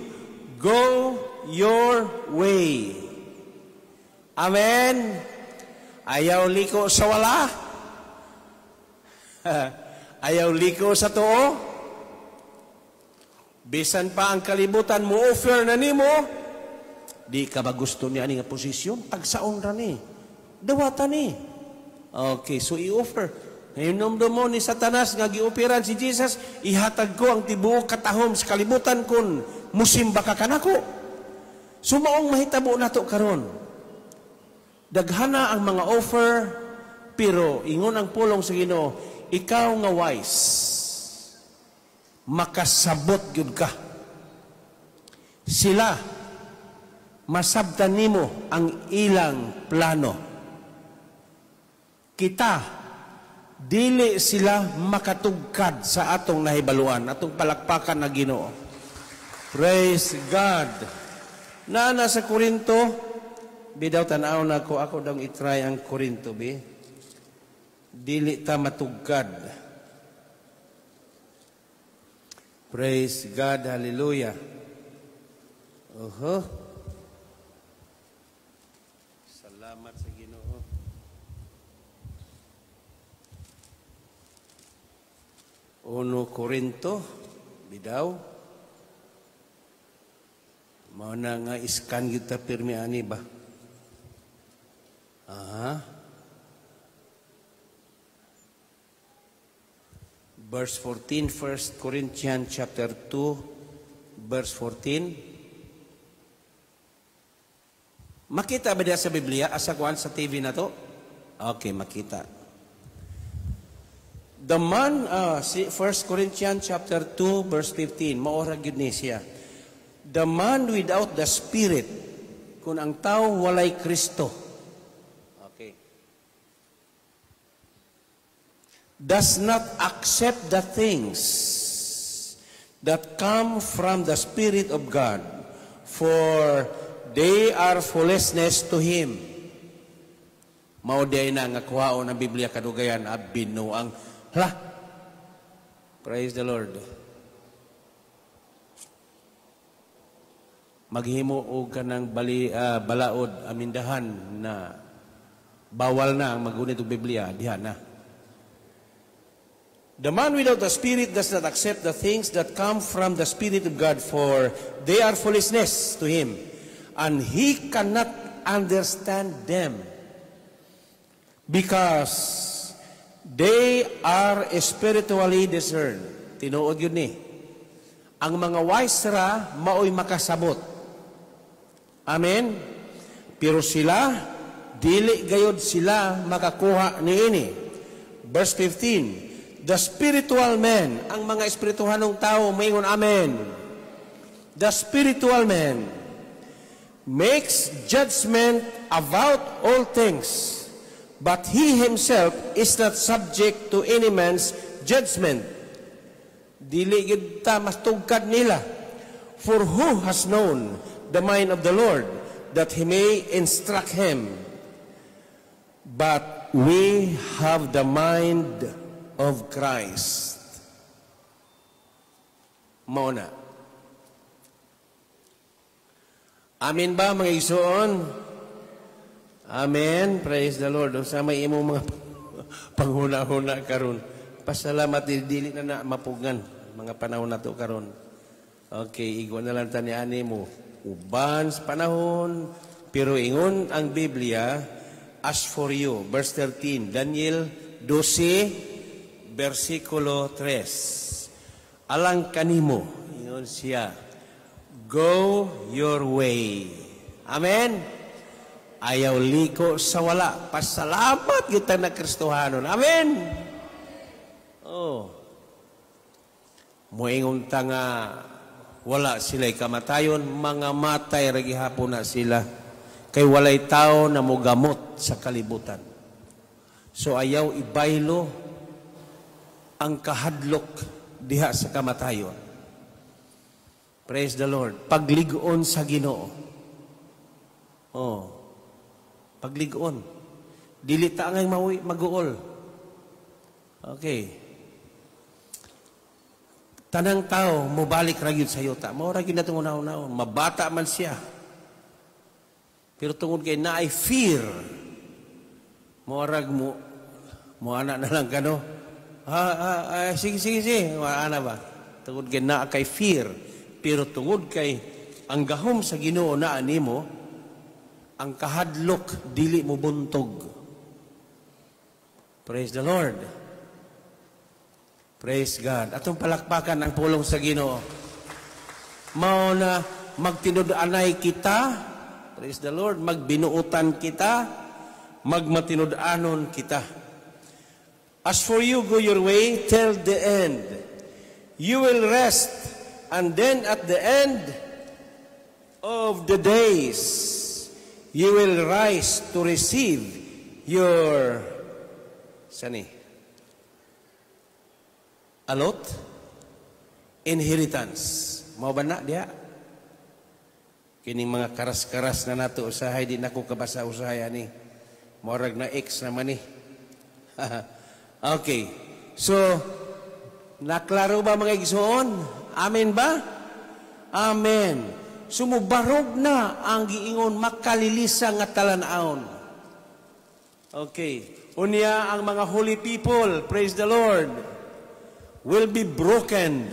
go your way. Amen. Ayaw liko sa wala. Ayaw liko sa tuo. Bisan pa ang kalibutan mo offer na nimo, di ka ba gusto niya ani nga posisyon? Tagsaon ra ni. Dawata ni. Okay, so i-offer. Ngayon mo ni Satanas nga gi-offeran si Jesus, "Ihatag ko ang tibuok katahom sa kalibutan kun musimba ka kanako." So maong mahitabo nato karon. Daghana ang mga offer, pero ingon ang pulong sa Ginoo, ikaw nga wise, makasabot gyud ka. Sila masabtan nimo ang ilang plano. Kita dili sila makatugkad sa atong nahibaluan, atong palakpakan na Ginoo. Praise God. Naa na sa Korinto, bidaw tanaw na ko, ako daw i-try ang Korinto, bi. Dili ta matugkad. Praise God, hallelujah. Oho. Salamat sa Ginoo. Uno Korinto, bidaw. Mao na nga iskan gyud ta pirmi ani ba? Aha. Verse 14, 1 Corinthians chapter 2, verse 14. Makita ba diya sa Biblia? Asa kuan sa TV na to? Okay, makita. The man, si 1 Corinthians chapter 2, verse 15, maora gyud ni siya. The man without the Spirit, kung ang tao walay Kristo, okay, does not accept the things that come from the Spirit of God, for they are foolishness to him. Mao diay na nga kuhaon ang Biblia kadugayan, binuang Hala. Praise the Lord. Maghimo og kanang balaod amindahan na bawal na ang magunit og Biblia diha na. The man without the Spirit does not accept the things that come from the Spirit of God, for they are foolishness to him, and he cannot understand them, because they are spiritually discerned. Tinuod yun ni. Ang mga wise ra maoy makasabot. Amen? Pero sila, dili gayod sila makakuha niini. Verse 15, the spiritual man, ang mga espirituhanong tao, maingon amen. The spiritual man makes judgment about all things, but he himself is not subject to any man's judgment. Dili gyud ta mas tugkad nila. For who has known the mind of the Lord, that he may instruct him? But we have the mind of Christ. Mao na. Amen ba, mga igsoon? Amen. Praise the Lord. Unsa may imong mga panghuna-huna karon? Pasalamat dili na na mapugngan mga panahon nato karon. Okay, igo na lang ta ni ani mo. Uban sa panahon, pero ingon ang Biblia, as for you, verse 13, Daniel 12, versikulo 3. Alang kanimo, ingon siya, go your way. Amen? Ayaw liko sa wala. Pasalamat kita na Kristohanon. Amen? Oh. Moingon ta nga wala sila'y kamatayon, mga matay ra gihapon na sila. Kay walay tao na mogamot sa kalibutan. So ayaw ibaylo ang kahadlok diha sa kamatayon. Praise the Lord. Pagligon sa Ginoo. Oh. Pagligon. Dili ta angay mawi maguol. Okay. Tanang tao mobalik ra gyud sa yuta. Mao ra gyud natong una-una. Mabata man siya. Pero tungod kay naay fear, moarag mo, moana na lang kano. Sige, sige, sige. Ana ba? Tungod kay naa kay fear. Pero tungod kay ang gahom sa Ginoo naa nimo, ang kahadlok dili mo buntog. Praise the Lord. Praise God. Atong palakpakan ang pulong sa Ginoo. Mao na magtinud-anay kita. Praise the Lord. Magbinuotan kita, magmatinud-anon kita. As for you, go your way till the end. You will rest, and then at the end of the days, you will rise to receive your sani? Alot? Inheritance. Mao ba na diha? Kining mga karas-karas na nato usahay, di nako kabasa usahay ani. Morag na X naman ni. Okay. So, naklaro ba mga igsoon? Amen ba? Amen. Sumubarog na ang giingon makalilisa nga talan-awon. Okay. Unya ang mga holy people, praise the Lord, will be broken.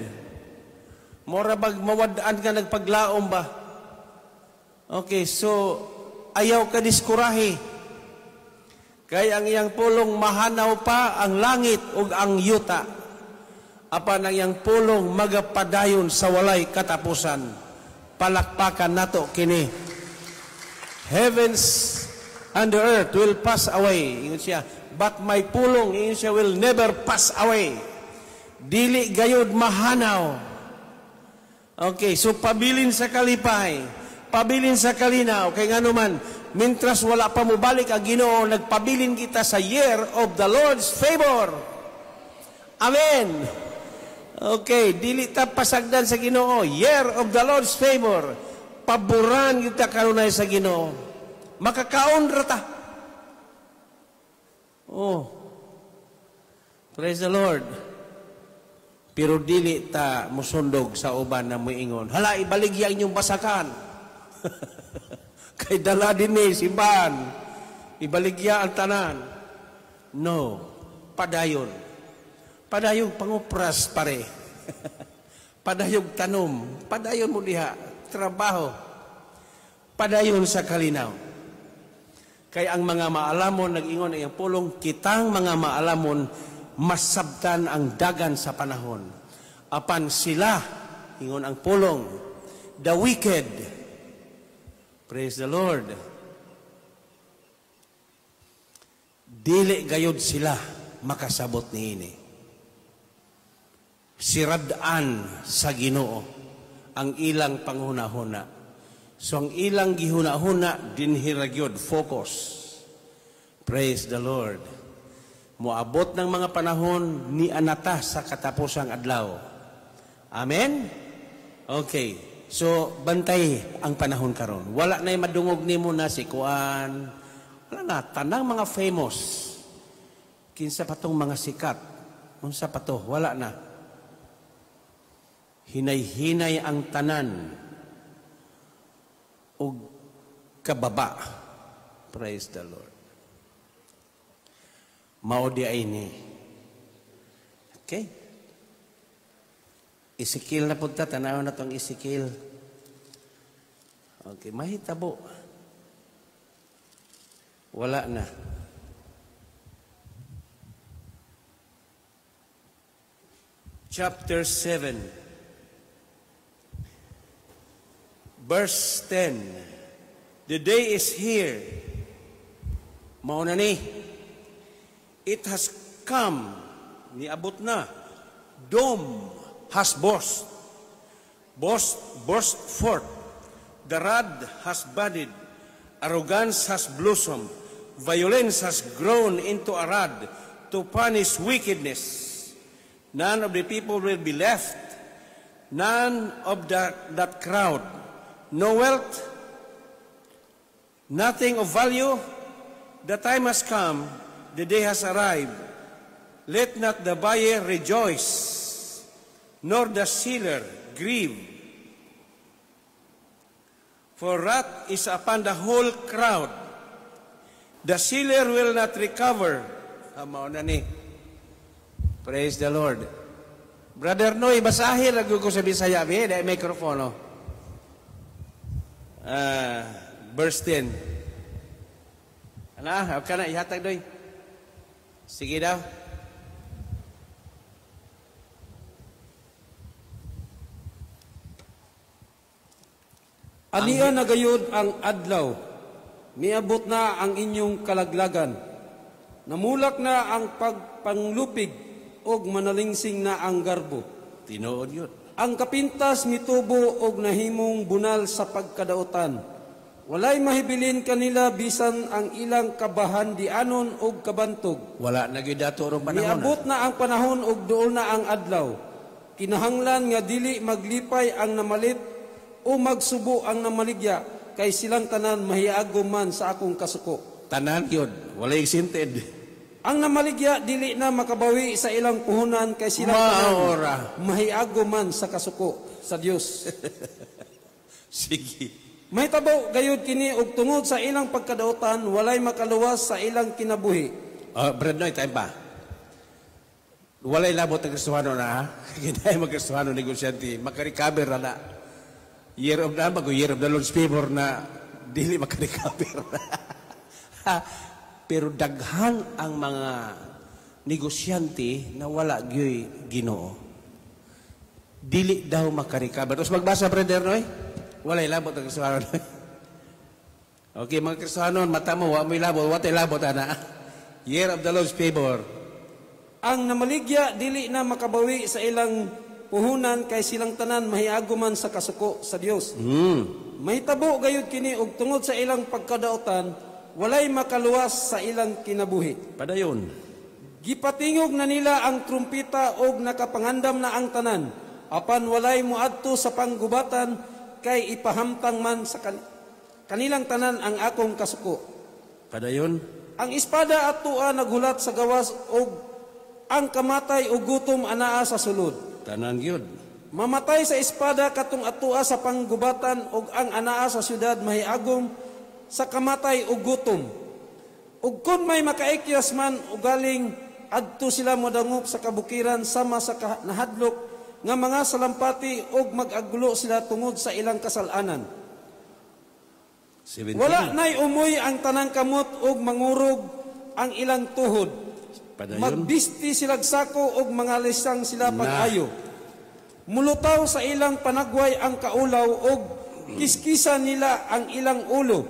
Mora bag mawad-an ka nagpaglaom ba? Okay, so ayaw ka diskurahi. Kay ang iyang pulong mahanaw pa ang langit ug ang yuta. Apan ang iyang pulong magapadayon sa walay katapusan. Palakpakan nato kini. Heavens and the earth will pass away. Ingon siya, but my pulong, ingon siya, will never pass away. Dili gayod mahanaw. Okay, so pabilin sa kalipay, pabilin sa kalinaw, kay ngano man, mintras wala pa mobalik ang Ginoo, nagpabilin kita sa year of the Lord's favor. Amen. Okay, dili ta pasagdan sa Ginoo, year of the Lord's favor. Paboran kita kanunay sa Ginoo. Makakaon ra ta. Oh. Praise the Lord. Pero dili ta musundog sa uban na muingon, "Hala, ibaligya inyong basakan. Kay dala din simbahan. Ibaligya ang tanan." No. Padayon. Padayon pangupras, pare. Padayong tanom. Padayon mo diha. Trabaho. Padayon sa kalinaw. Kay ang mga maalamon, nag-ingon ang pulong, kitang mga maalamon, masabtan ang dagan sa panahon. Apan sila, ingon ang pulong, the wicked, praise the Lord, dili gayod sila makasabot niini. Siradaan sa Ginoo ang ilang panghunahuna. So ang ilang gihuna-huna dinhi ra gyud focus. Praise the Lord. Moabot ng mga panahon ni anata sa katapusang adlaw. Amen? Okay. So bantay ang panahon karon. Wala na'y madungog nimo na si kuan. Wala na tanang mga famous. Kinsa pa tong mga sikat? Unsa pa to? Wala na. Hinay-hinay ang tanan og kababa. Praise the Lord. Mao di ay ni. Okay. Ezekiel na punta, tanaw na tong Ezekiel. Okay, mahitabo. Wala na. Chapter 7. Verse 10. The day is here. Mao na ni. It has come. Niabot na. Dome has burst. Burst forth. The rod has budded. Arrogance has blossomed. Violence has grown into a rod to punish wickedness. None of the people will be left. None of that crowd. No wealth, nothing of value. The time has come, the day has arrived. Let not the buyer rejoice, nor the seller grieve. For wrath is upon the whole crowd. The seller will not recover. Mao na ni. Praise the Lord. Brother Noy, basahin ra ko sa Bisaya, be, dahil mikropono. Verse 10. Ana, ka na ihatag doy. Sige daw. Ania na gayud ang adlaw, miabot na ang inyong kalaglagan. Namulak na ang pagpanglupig og manalingsing na ang garbo. Tinuod yun. Ang kapintas mitubo og nahimong bunal sa pagkadaotan. Walay mahibilin kanila bisan ang ilang kabahan dianon og kabantog. Wala na gyud dato rong panahon. Miabot na ang panahon og duol na ang adlaw. Kinahanglan nga dili maglipay ang namalit o magsubo ang namaligya, kay silang tanan mahiagom man sa akong kasuko. Tanan yun, walay exempted. Ang namaligya dili na makabawi sa ilang puhunan, kay silang tanan mahiagom man sa kasuko sa Dios. Sige. Mahitabo gayud kini og tungod sa ilang pagkadaotan walay makaluwas sa ilang kinabuhi. Brad Noy, time pa. Walay labot ang Kristohano na, ha? Kinay mag-Kristohano negosyante, makarecover na na. Year of the, year of the Lord's favor na dili makarecover. Pero daghan ang mga negosyante na wala gyoy Ginoo. Dili daw makarecover. Tapos magbasa, Brother Noy? Walay labot ang Kristohano. Okay, mga Kristohano, mata mo, wa mo'y labot, watay labot, ana. Year of the Lord's favor. Ang namaligya dili na makabawi sa ilang puhunan, kay silang tanan mahiaguman sa kasuko sa Dios. Mahitabo gayud kini og tungod sa ilang pagkadaotan, walay makaluwas sa ilang kinabuhi. Padayon. Gipatingog na nila ang trumpita og nakapangandam na ang tanan, apan walay moadto sa panggubatan, kay ipahamtang man sa kanilang tanan ang akong kasuko. Padayon. Ang espada at tua naghulat sa gawas og Ang kamatay ug gutom anaa sa sulod. Tanan gyud. Mamatay sa espada katong atua sa panggubatan ug ang anaa sa syudad mahiagom sa kamatay ug gutom. Ug kun may makaikyas man ugaling adto sila modangop sa kabukiran sama sa nahadlok nga mga salampati ug mag-agulo sila tungod sa ilang kasalanan. 17. Wala nay umoy ang tanang kamot ug mangurog ang ilang tuhod. Padayon. Magbisti silag sako ug mga lisang sila pag-ayo. Mulutaw sa ilang panagway ang kaulaw ug kiskisan nila ang ilang ulo.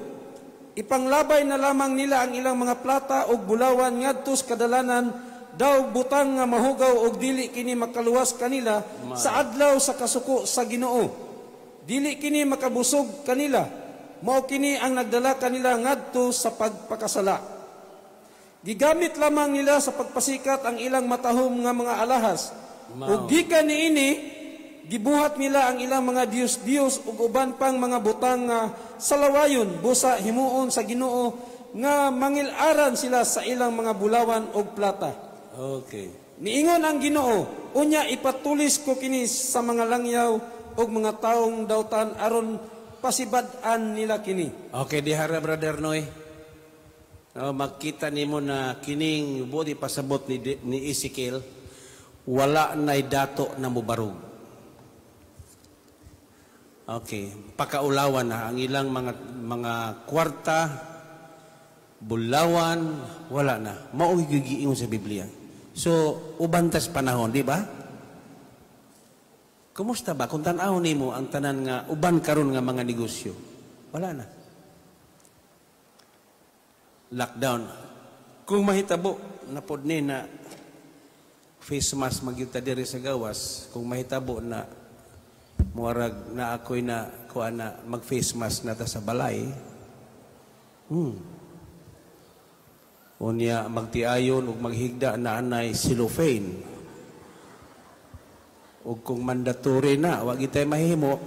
Ipanglabay na lamang nila ang ilang mga plata ug bulawan ngadto sa kadalanan daw butang nga mahugaw ug dili kini makaluwas kanila sa adlaw sa kasuko sa Ginoo. Dili kini makabusog kanila. Mao kini ang nagdala kanila ngadto sa pagpakasala. Gigamit lamang nila sa pagpasikat ang ilang matahom nga mga alahas. Ug gikan niini gibuhat nila ang ilang mga diyos-diyos ug uban pang mga butang nga salawayon busa himuon sa Ginoo nga mangil-aran sila sa ilang mga bulawan ug plata. Okay. Niingon ang Ginoo, unya ipatulis ko kini sa mga langyaw ug mga taong dautan aron pasibad-an nila kini. Okay, dihara Brother Noy. Oh, makita nimo na kining buot ipasabot ni Ezekiel, wala na'y dato na mubarog. Okay, pakaulawan na ang ilang mga kwarta, bulawan, wala na. Mao gigiingon sa Biblia. So, uban tas panahon, di ba? Kumusta ba kung tan-aw nimo ang tanan nga uban karon nga mga negosyo? Wala na. Lockdown. Kung mahitabo na pod ni na face mask magyud ta diri sa gawas, kung mahitabo na muarag na ako'y na kuan na mag face mask na ta sa balay. Unya magtiayon ug maghigda na anay cellophane. Ug kung mandatory na, wa gitay mahimo.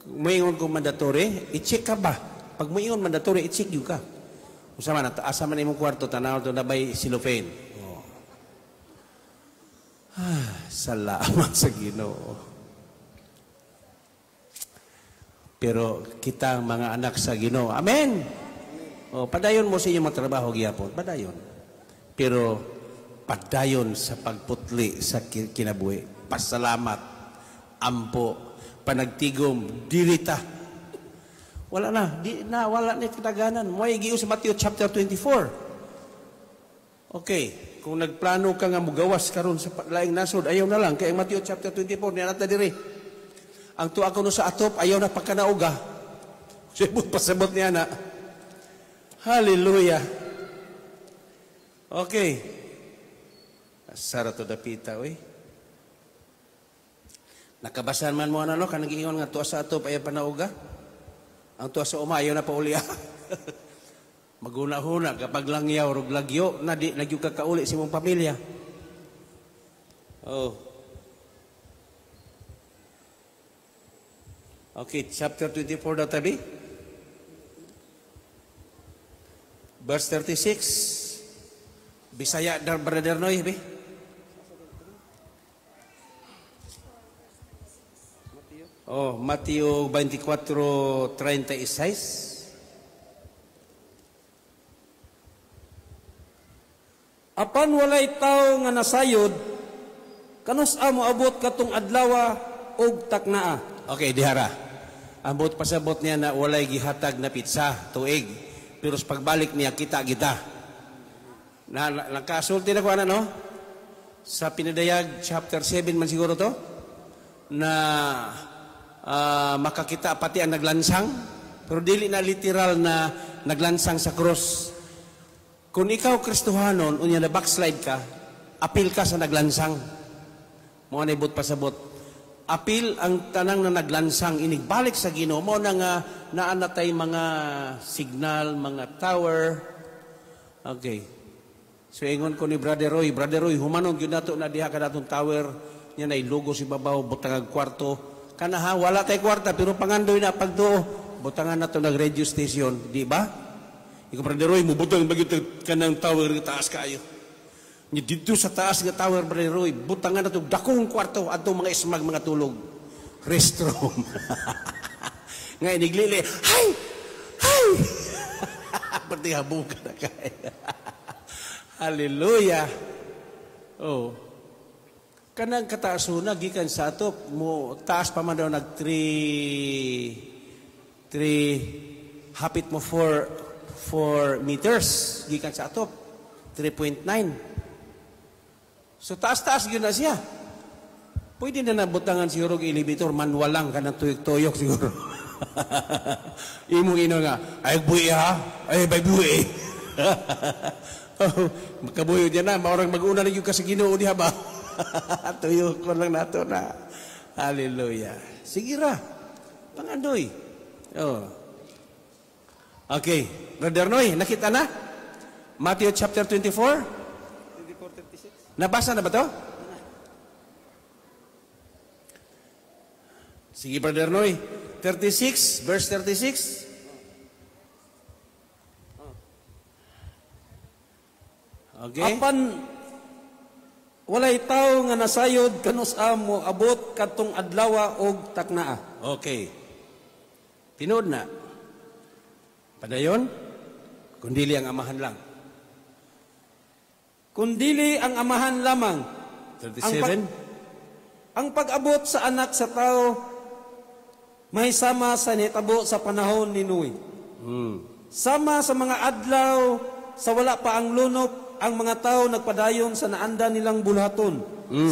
Moingon kung mandatory, i-check ka ba? Pag moingon mandatory, i-check gyud ka. Unsa man, asa man imong kwarto, tanaw to na bay cellophane. Oh. Ah, salamat sa Ginoo. Pero kita mga anak sa Ginoo. Amen. Oh, padayon mo sa inyong mga trabaho gyapon, padayon. Pero padayon sa pagputli sa kinabuhi. Pasalamat, ampo, panagtigom, dilita. Wala na, di na, wala na kataganan. Mo'y giyo sa Matthew chapter 24. Okay, kung nagplano ka nga mugawas karon sa laing nasod, ayaw na lang. Kaya Matthew chapter 24, niya nata diri. Ang tuwa ko no sa atop, ayaw na pagkanauga. Sibot pasabot niya na. Hallelujah. Okay. Sara to dapita, oy. Nakabasan man mo ano, kanang giingon nga tuwa sa atop, ayaw panauga. Ang tuwa sa uma, ayaw na pauli. Maguna-huna, kapag langyaw, rog lagyo, na di, nagyo ka kauli sa imong pamilya. Oh. Okay, chapter 24 daw tabi. Verse 36. Bisaya dar Brother Noy, be. Oh, Mateo 24:36. Apan walay tawo nga nasayod, kanus-a moabot katong adlawa og taknaa. Okay, dihara. Ambot pasabot niya na walay gihatag na pizza, tuig. Pero sa pagbalik niya, kita kita. Na, nakasulti na ko ano, no? Sa Pinadayag, chapter 7 man siguro to, na makakita pati ang naglansang. Pero dili na literal na naglansang sa cross. Kung ikaw Kristohanon, unya na backslide ka, apil ka sa naglansang. Mo na ibot pasabot. Apil ang tanang na naglansang inigbalik sa Ginoo mo na nga naanatay mga signal, mga tower. Okay. So ingon ko ni Brother Roy, Brother Roy, humanon gyud nato na diha ka natong tower nya nay logo si babaw butangag kwarto. Kana ha, wala tay kwarta pero pangandoy na pagduo, butangan nato nag radio station, di ba? Ikaw, Brother Roy, mubutang bagyo kanang tower nga taas kaayo. Nya didto sa taas nga tower, Brother Roy, butangan na itong dakong kwarto atong mga ismag mga tulog. Restroom. Nga iniglili, hay! Hay! Pati habuka na kaya. Hallelujah. Oh. Kanang kataasuna gikan sa atop mo taas pa man daw nag 3 3 hapit mo 4 meters gikan sa atop, 3.9. So taas-taas gyud na siya. Pwede na nabutangan siguro og elevator, manual lang kanang tuyok-tuyok siguro. Imong ino nga, ay buhi ha, ay bay buhi. Oh, makabuhi diyan na, maurang mag-una na gyud ka sa Ginoo diha ba? Tuyok ko lang nato na. Hallelujah. Sige ra. Pangandoy. Oh. Okay. Brother Noy, nakita na? Matthew chapter 24? 24:36. Nabasa na ba to? Sige, Brother Noy. 36, verse 36. Okay. Apan walay tawo nga nasayod kanus-a mo abot kadtong adlawa og taknaa. Okay. Tinuod na. Padayon, kundili ang amahan lang. Kundili ang amahan lamang. 37. Ang pag-abot sa anak sa tao may sama sa nitabo sa panahon ni Noe. Sama sa mga adlaw sa wala pa ang lunop, ang mga tao nagpadayon sa naanda nilang bulhaton.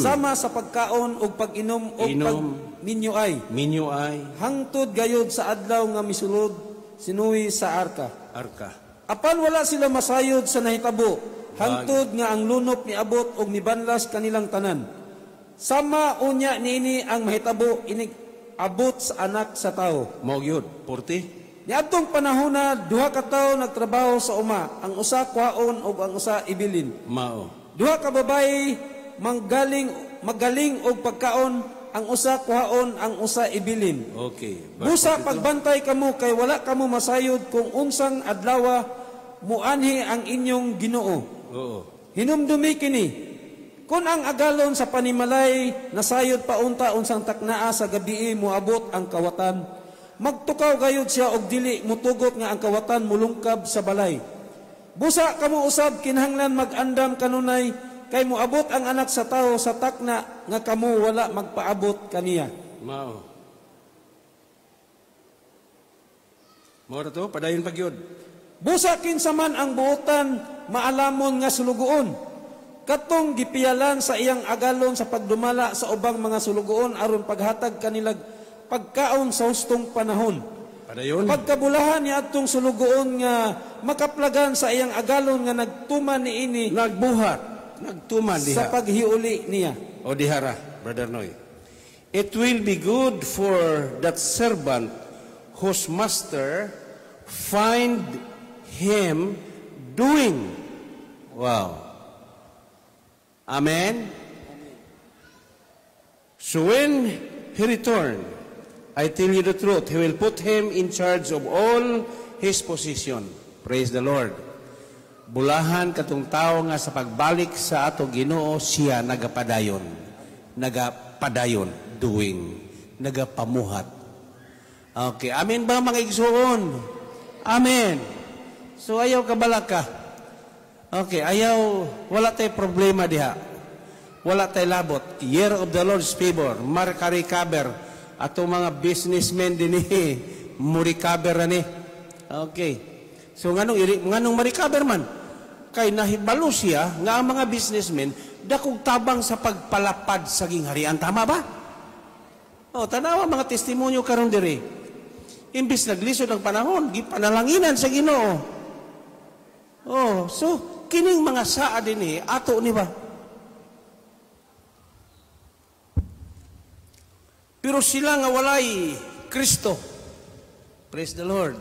Sama sa pagkaon ug pag-inom ug pagminyo ay. Minyo ay. Hangtod gayod sa adlaw nga misulod si Noe sa arka. Arka. Apan wala sila masayod sa nahitabo, hangtod nga ang lunop niabot og nibanlas kanilang tanan. Sama unya niini ang mahitabo inig abot sa anak sa tao. Mao gyud, 40. Niadtong panahona duha ka tawo nagtrabaho sa uma, ang usa kwaon ug ang usa ibilin. Mao. Duha ka babayi magaling og pagkaon, ang usa kuhaon, ang usa ibilin. Okay. Busa pagbantay kamo kay wala kamo masayod kung unsang adlawa muanhi ang inyong Ginoo. Oo. Hinumdumi kini, kung ang agalon sa panimalay nasayod paunta unsang taknaa sa gabii moabot ang kawatan, magtukaw gayud siya og dili mutugot nga ang kawatan mulungkab sa balay. Busa kamo usab kinahanglan mag-andam kanunay kay moabot ang anak sa tao sa takna nga kamo wala magpaabot kaniya. Mao. Mao ra to, padayon pa gyud. Busa kinsa man ang buotan maalamon nga sulugoon, katong gipiyalan sa iyang agalon sa pagdumala sa ubang mga sulugoon aron paghatag kanilag pagkaon sa hustong panahon. Padayon. Pagkabulahan ni atong sulugoon nga makaplagan sa iyang agalon nga nagtuman niini, nagbuhat, nagtuman diha sa paghiuli niya. O dihara, Brother Noy. It will be good for that servant whose master find him doing. Wow. Amen. So when he returned, I tell you the truth, he will put him in charge of all his position. Praise the Lord. Bulahan katong tao nga sa pagbalik sa ato Ginoo siya nagapadayon. Nagapadayon, doing, nagapamuhat. Okay, amen ba mga igsoon? Amen. So ayaw kabalaka. Okay, ayaw, wala tay problema diha. Wala tay labot. Year of the Lord's favor, marka-recover. Ato mga businessmen din eh, mo-recover ni. Okay. So nganong ma-recover man? Kay nahibalo siya nga ang mga businessmen dakong tabang sa pagpalapad sa gingharian. Tama ba? O, tanawa mga testimonyo karon diri. Imbis naglisod ang panahon, gipanalanginan sa Ginoo. Oh, so kining mga saa dinhi ato ni ba? Pero sila nga walay Kristo. Praise the Lord.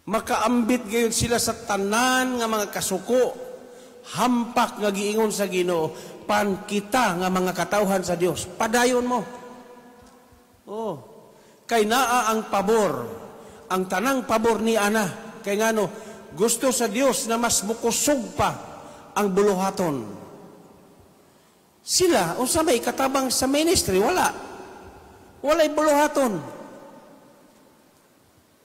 Makaambit gayon sila sa tanan nga mga kasuko, hampak nga giingon sa Ginoo, pan kita nga mga katawhan sa Dios. Padayon mo. Oh, kay naa ang pabor, ang tanang pabor ni ana Kay ngano, gusto sa Dios na mas mukusog pa ang buluhaton. Sila, unsa may katabang sa ministry? Wala. Walay buluhaton.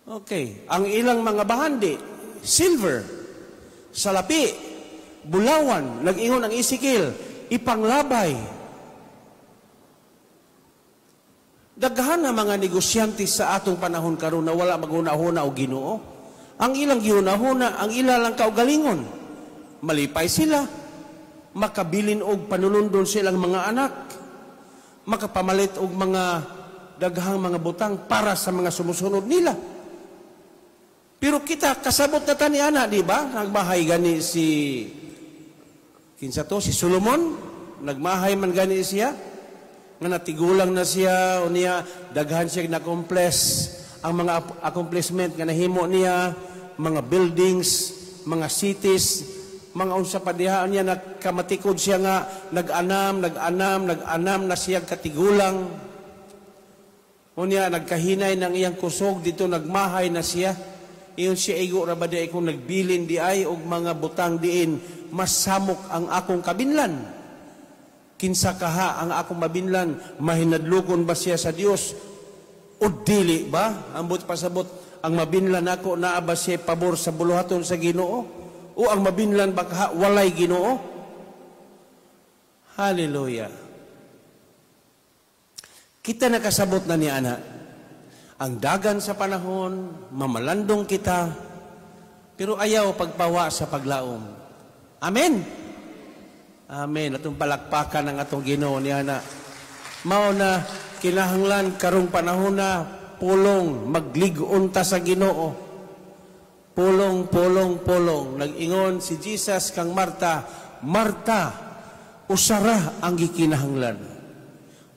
Okay, ang ilang mga bahandi, silver, salapi, bulawan, nag-ingon ang Ezekiel, ipanglabay. Daghan na mga negosyante sa atong panahon karon na wala maghuna-huna og Ginoo. Ang ilang gihuna-huna, ang ila lang kaugalingon. Malipay sila, makabilin og panunundon silang mga anak, makapamalit og mga daghang mga butang para sa mga sumusunod nila. Pero kita kasabot na tani ana, di ba? Nagmahay gani si kinsa to, si Solomon, nagmahay man gani siya, nga natigulang na siya, o niya daghan siya na-accomplish ang mga accomplishment nga nahimo niya, mga buildings, mga cities, mga unsa pa diha niya, nakamatikod siya nga nag-anam, nag-anam, nag-anam na siya katigulang. Unya nagkahinay ng iyang kusog dito, nagmahay na siya. Iyon siya igo ra ba di kung nagbilin di ay og mga butang diin, masamok ang akong kabinlan. Kinsa kaha ang akong mabinlan, mahinadlokon ba siya sa Dios o dili ba? Ambot pasabot, ang mabinlan ako naa ba siya pabor sa buluhaton sa Ginoo o ang mabinlan ba kaha walay Ginoo? Hallelujah. Kita nakasabot na ni ana. Ang dagan sa panahon, mamalandong kita, pero ayaw pagpawa sa paglaom. Amen. Amen. Atong palakpakan ang atong Ginoo ni ana. Mao na kinahanglan karong panahon na pulong maglig-on ta sa Ginoo. Pulong, pulong, pulong. Nag-ingon si Jesus kang Marta, Marta, usara ang gikinahanglan.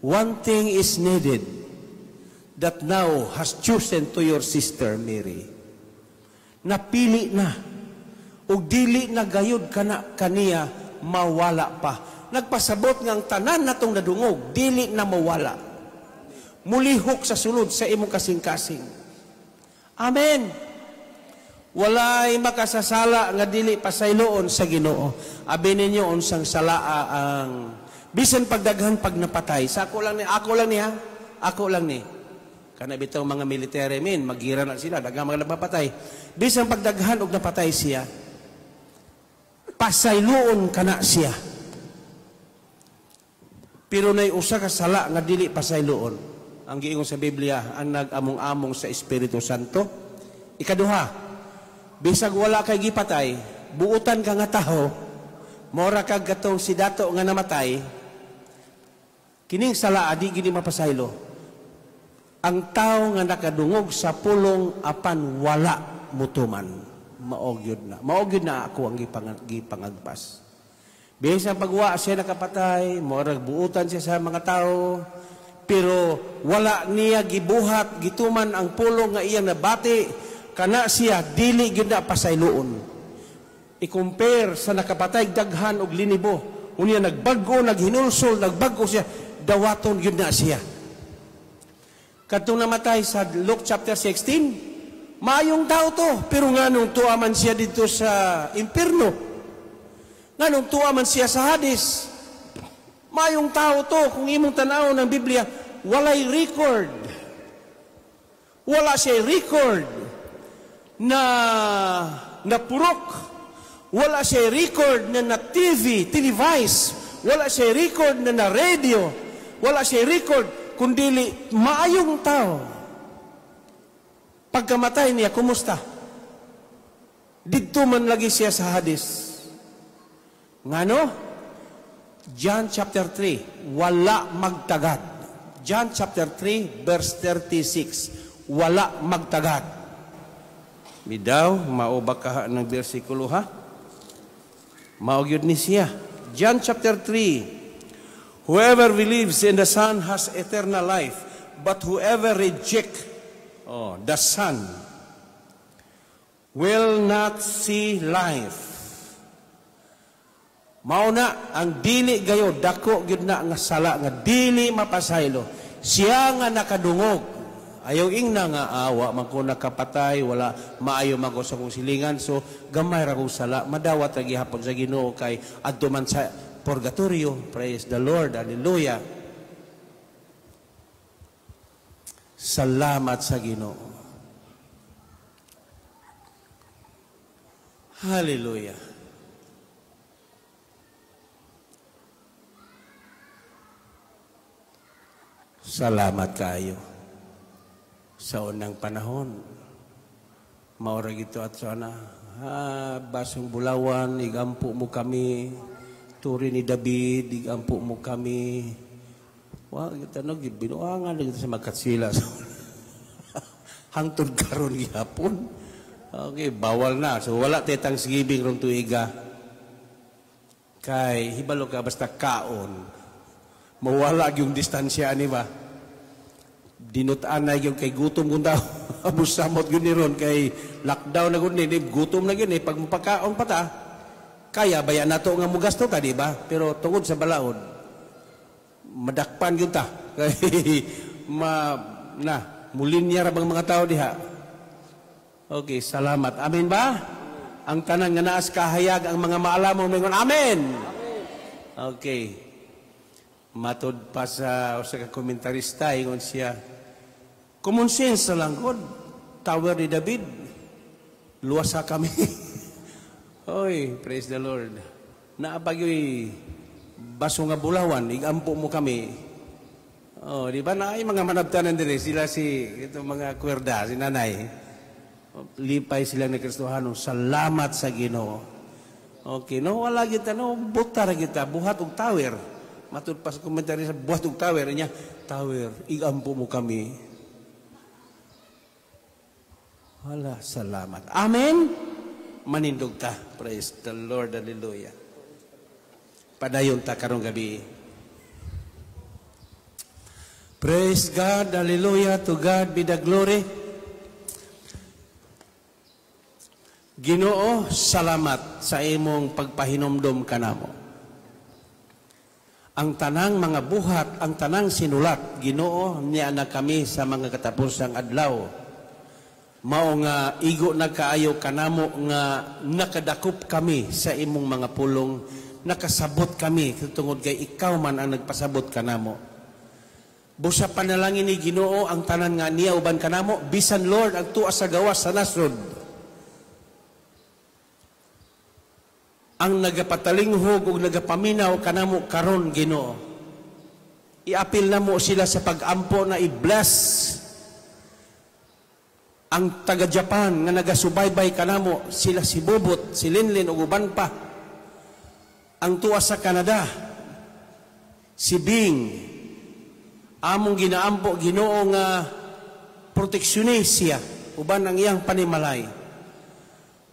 One thing is needed that now has chosen to your sister Mary. Napili na. Ug dili na gayud kana kaniya mawala pa. Nagpasabot nga ang tanan natong nadungog, dili na mawala. Mulihok sa sulod sa imong kasing-kasing. Amen. Walay makasasala nga dili pasayloon sa Ginoo. Abi ninyo unsang salaa ang bisan pagdaghan pag napatay. Sa ako lang ni, ako lang ni ha. Ako lang ni. Kana bitaw mga military men, magira na sila, daghang mga napapatay. Bisan pagdaghan og napatay siya, pasayloon kana siya. Pero nay usa ka sala nga dili pasayloon. Ang giingon sa Biblia, ang nag-among-among sa Espiritu Santo. Ikaduha, bisag wala kay gipatay, buutan ka nga taho, mora kag katong si dato nga namatay, kining sala adi gini mapasaylo. Ang tao nga nakadungog sa pulong apan wala mutuman, maogyod na. Maogyod na ako ang gipangagpas. Bisan pagwa siya nakapatay, murag buutan siya sa mga tao, pero wala niya gibuhat, gituman ang pulong nga iyang nabati, kana siya dili gyud na pasayloon. I-compare sa nakapatay daghan og linibo, unya nagbag-o, naghinulsol, nagbag-o siya, dawaton gyud na siya. Kadtong namatay sa Luke chapter 16, maayong tao to, pero nganong tuwa man siya dito sa impierno? Nganong tuwa man siya sa Hades? Maayong tao to, kung imong tan-aw ng Biblia, walay record. Wala siya record na napurok. Wala siya record na na TV, televise. Wala siya record na na radio. Wala siya record, kundili maayong tao. Pagkamatay niya, kumusta? Didto man lagi siya sa Hades. Ngano? John chapter 3, wala magtagad. John chapter 3, verse 36, wala magtagad. Midaw, mao ba kaha ng bersikulo ha? Mao gyud ni siya. John chapter 3, whoever believes in the Son has eternal life, but whoever reject the Son will not see life. Mao na ang dili gayo dako gyud na nga sala nga dili mapasaylo. Siya nga nakadungog. Ayaw ingna nga awa man ko nakapatay, wala maayo man ko sa kong silingan, so gamay ra kong sala, madawat ra gihapon sa Ginoo kay adto man sa purgatorio. Praise the Lord. Hallelujah. Salamat sa Ginoo. Hallelujah. Salamat kayo. Sa unang panahon, maura gito at sana, basong bulawan, igampo mo kami, turi ni David, igampo mo kami. Wa kita no gibinuangan kita sa magkatsila. Hangtod karon gihapon. Okay, bawal na. So wala tay Thanksgiving rong tuiga. Kay hibalo ka basta kaon. Mawala yung distansya ani ba? Dinutaan na yung kay gutom kung tao. Abusamot yun ni ron kay lockdown na gud ni gutom na gyud ni pag mapakaon pa ta. Kaya baya nato nga mugasto ta, di ba? Pero tungod sa balaod, madakpan yun ta. Kay ma na mulinya ra bang mga tao diha. Okay, salamat. Amen ba? Ang tanan nga naas kahayag ang mga maalamong mingon amen. Okay. Matod pa sa usa ka komentarista, ingon siya, common sense lang gud, Tower ni David, luwasa kami. Oy, praise the Lord. Naapagyoy baso nga bulawan, igampo mo kami. Oh, di ba na ay mga manabtanan dire sila si ito mga kwerda, si nanay. Lipay sila ni Kristohano. Salamat sa Ginoo. Okay, no wala kita no buta ra kita buhat og tower. Matud pa sa komentaryo sa buhat og tower niya, tower, igampo mo kami. Wala, salamat. Amen. Manindog ta. Praise the Lord. Hallelujah. Padayon ta karong gabi. Praise God. Hallelujah. To God be the glory. Ginoo, salamat sa imong pagpahinomdom kanamo. Ang tanang mga buhat, ang tanang sinulat, Ginoo, niya na kami sa mga katapusang adlaw. Mao nga igo na kaayo kanamo nga nakadakop kami sa imong mga pulong, nakasabot kami tungod kay ikaw man ang nagpasabot kanamo. Busa panalangin ni Ginoo ang tanan nga niya uban kanamo, bisan Lord ang tuwa sa gawas sa nasod. Ang nagapatalinghog ug nagapaminaw kanamo karon Ginoo. Iapil namo sila sa pag-ampo na i-bless ang taga Japan nga nagasubaybay kanamo, sila si Bobot, si Linlin ug uban pa. Ang tuwa sa Canada, si Bing, among ginaampo Ginoo nga proteksyonis siya uban ang iyang panimalay.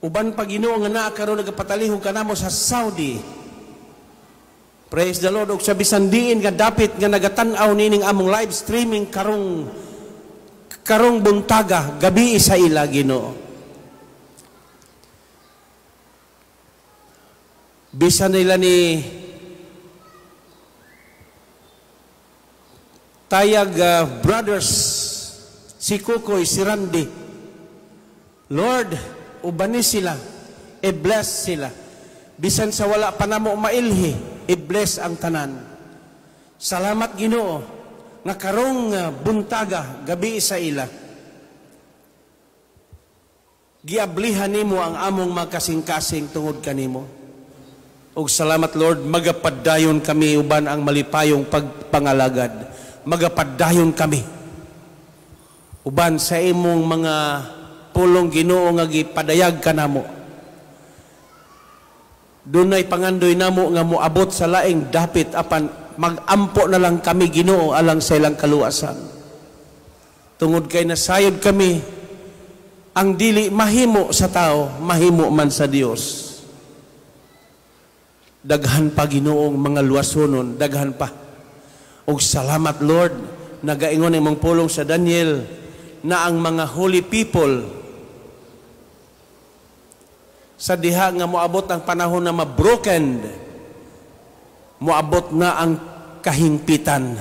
Uban pa Ginoo nga naa karon nagapatalihog kanamo sa Saudi. Praise the Lord. Og sa bisan diin nga dapit nga nagatan-aw nining among live streaming karong buntaga, gabi sa ila Ginoo. Bisan nila ni Tayag Brothers, si Kukoy, si Randy. Lord, ubani sila, i-bless sila. Bisan sa wala pa namo mailhi, i-bless ang tanan. Salamat Ginoo nga karong buntaga gabi sa ila. Giablihan nimo ang among makasing-kasing tungod kanimo. Og salamat Lord, magapadayon kami uban ang malipayong pagpangalagad. Magapadayon kami uban sa imong mga pulong Ginoo nga gipadayag kanamo. Dunay pangandoy namo nga moabot sa laing dapit apan magampo na lang kami Ginoo alang sa ilang kaluwasan. Tungod kay nasayod kami ang dili mahimo sa tao, mahimo man sa Dios. Daghan pa Ginoong mga luwasonon, daghan pa. Og salamat Lord, nagaingon imong pulong sa Daniel na ang mga holy people sa diha nga moabot ang panahon na ma-broken, moabot na ang kahingpitan.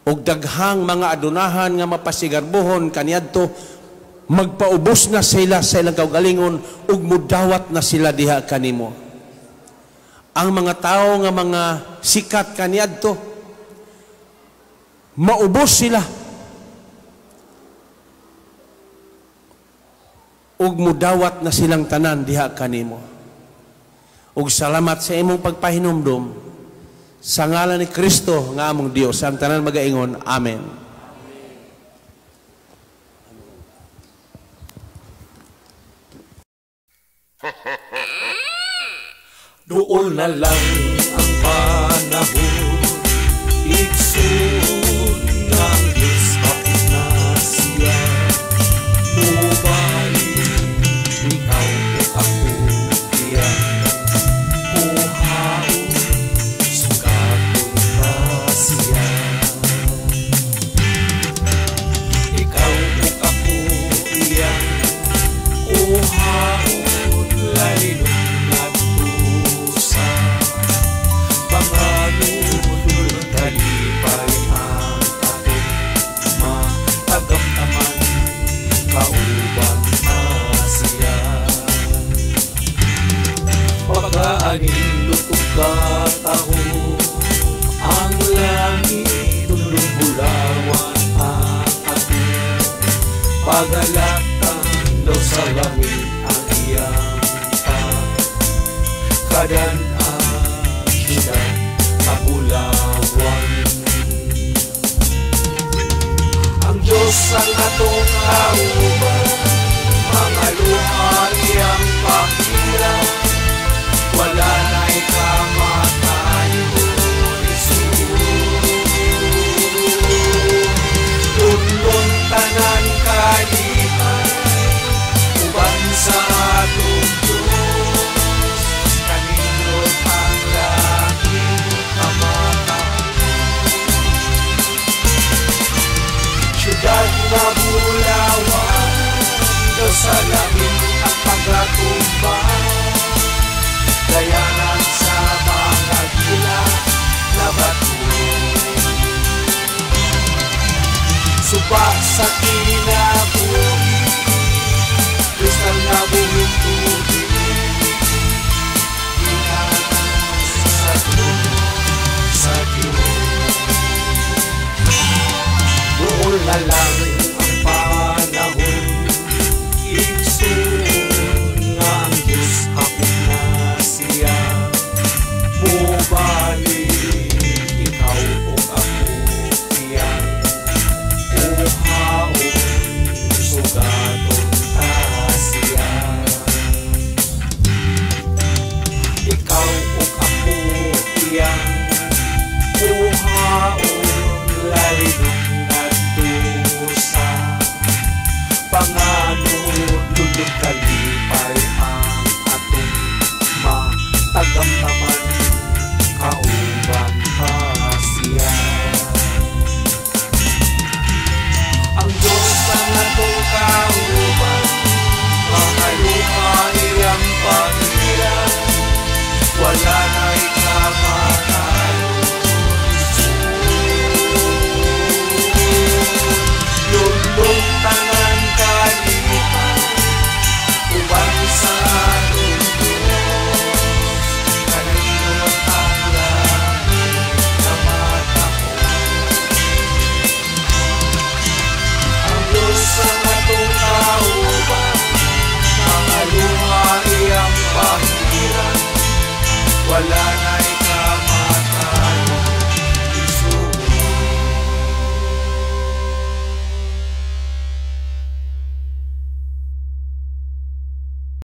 Ug daghang mga adunahan nga mapasigarbohon kaniadto, magpaubos na sila sa ilang kaugalingon ug mudawat na sila diha kanimo. Ang mga tawo nga mga sikat kaniadto, maubos sila ug mudawat na silang tanan diha kanimo. Ug salamat sa imong pagpahinumdom. Sa ngalan ni Kristo nga among Dios, ang tanan magaingon, amen. Doon na lang ang panahon, igsoon ng Diyos hapit na siya. Mubalik, ikaw o ako iyang kuhaon, sukaton pa siya. Ikaw o ako iyang kuhaon, laynon nagtusa. Panganod kalipay ang atong matagamtaman, kauban na siya. Pagkaanindot og kataho, ang langit tulong bulawan ang atong pagalatan daw sa langit ang iyang kadan-an siyudad kabulawan. Ang Diyos ang atong kauban, mga luha iyang pakila, wala na'y kamatayon isuon. Tunlon tanan kalipay, uban sa atong Diyos, kanindot ang langit kamatahon. Siyudad nga bulawan, daw sa langit ang pagkatumbang, dayanan sa mga gila na bato. Suba sa kinabuhi, kristal na buhing tubig, gikan sa trono sa Diyos. Doon na lang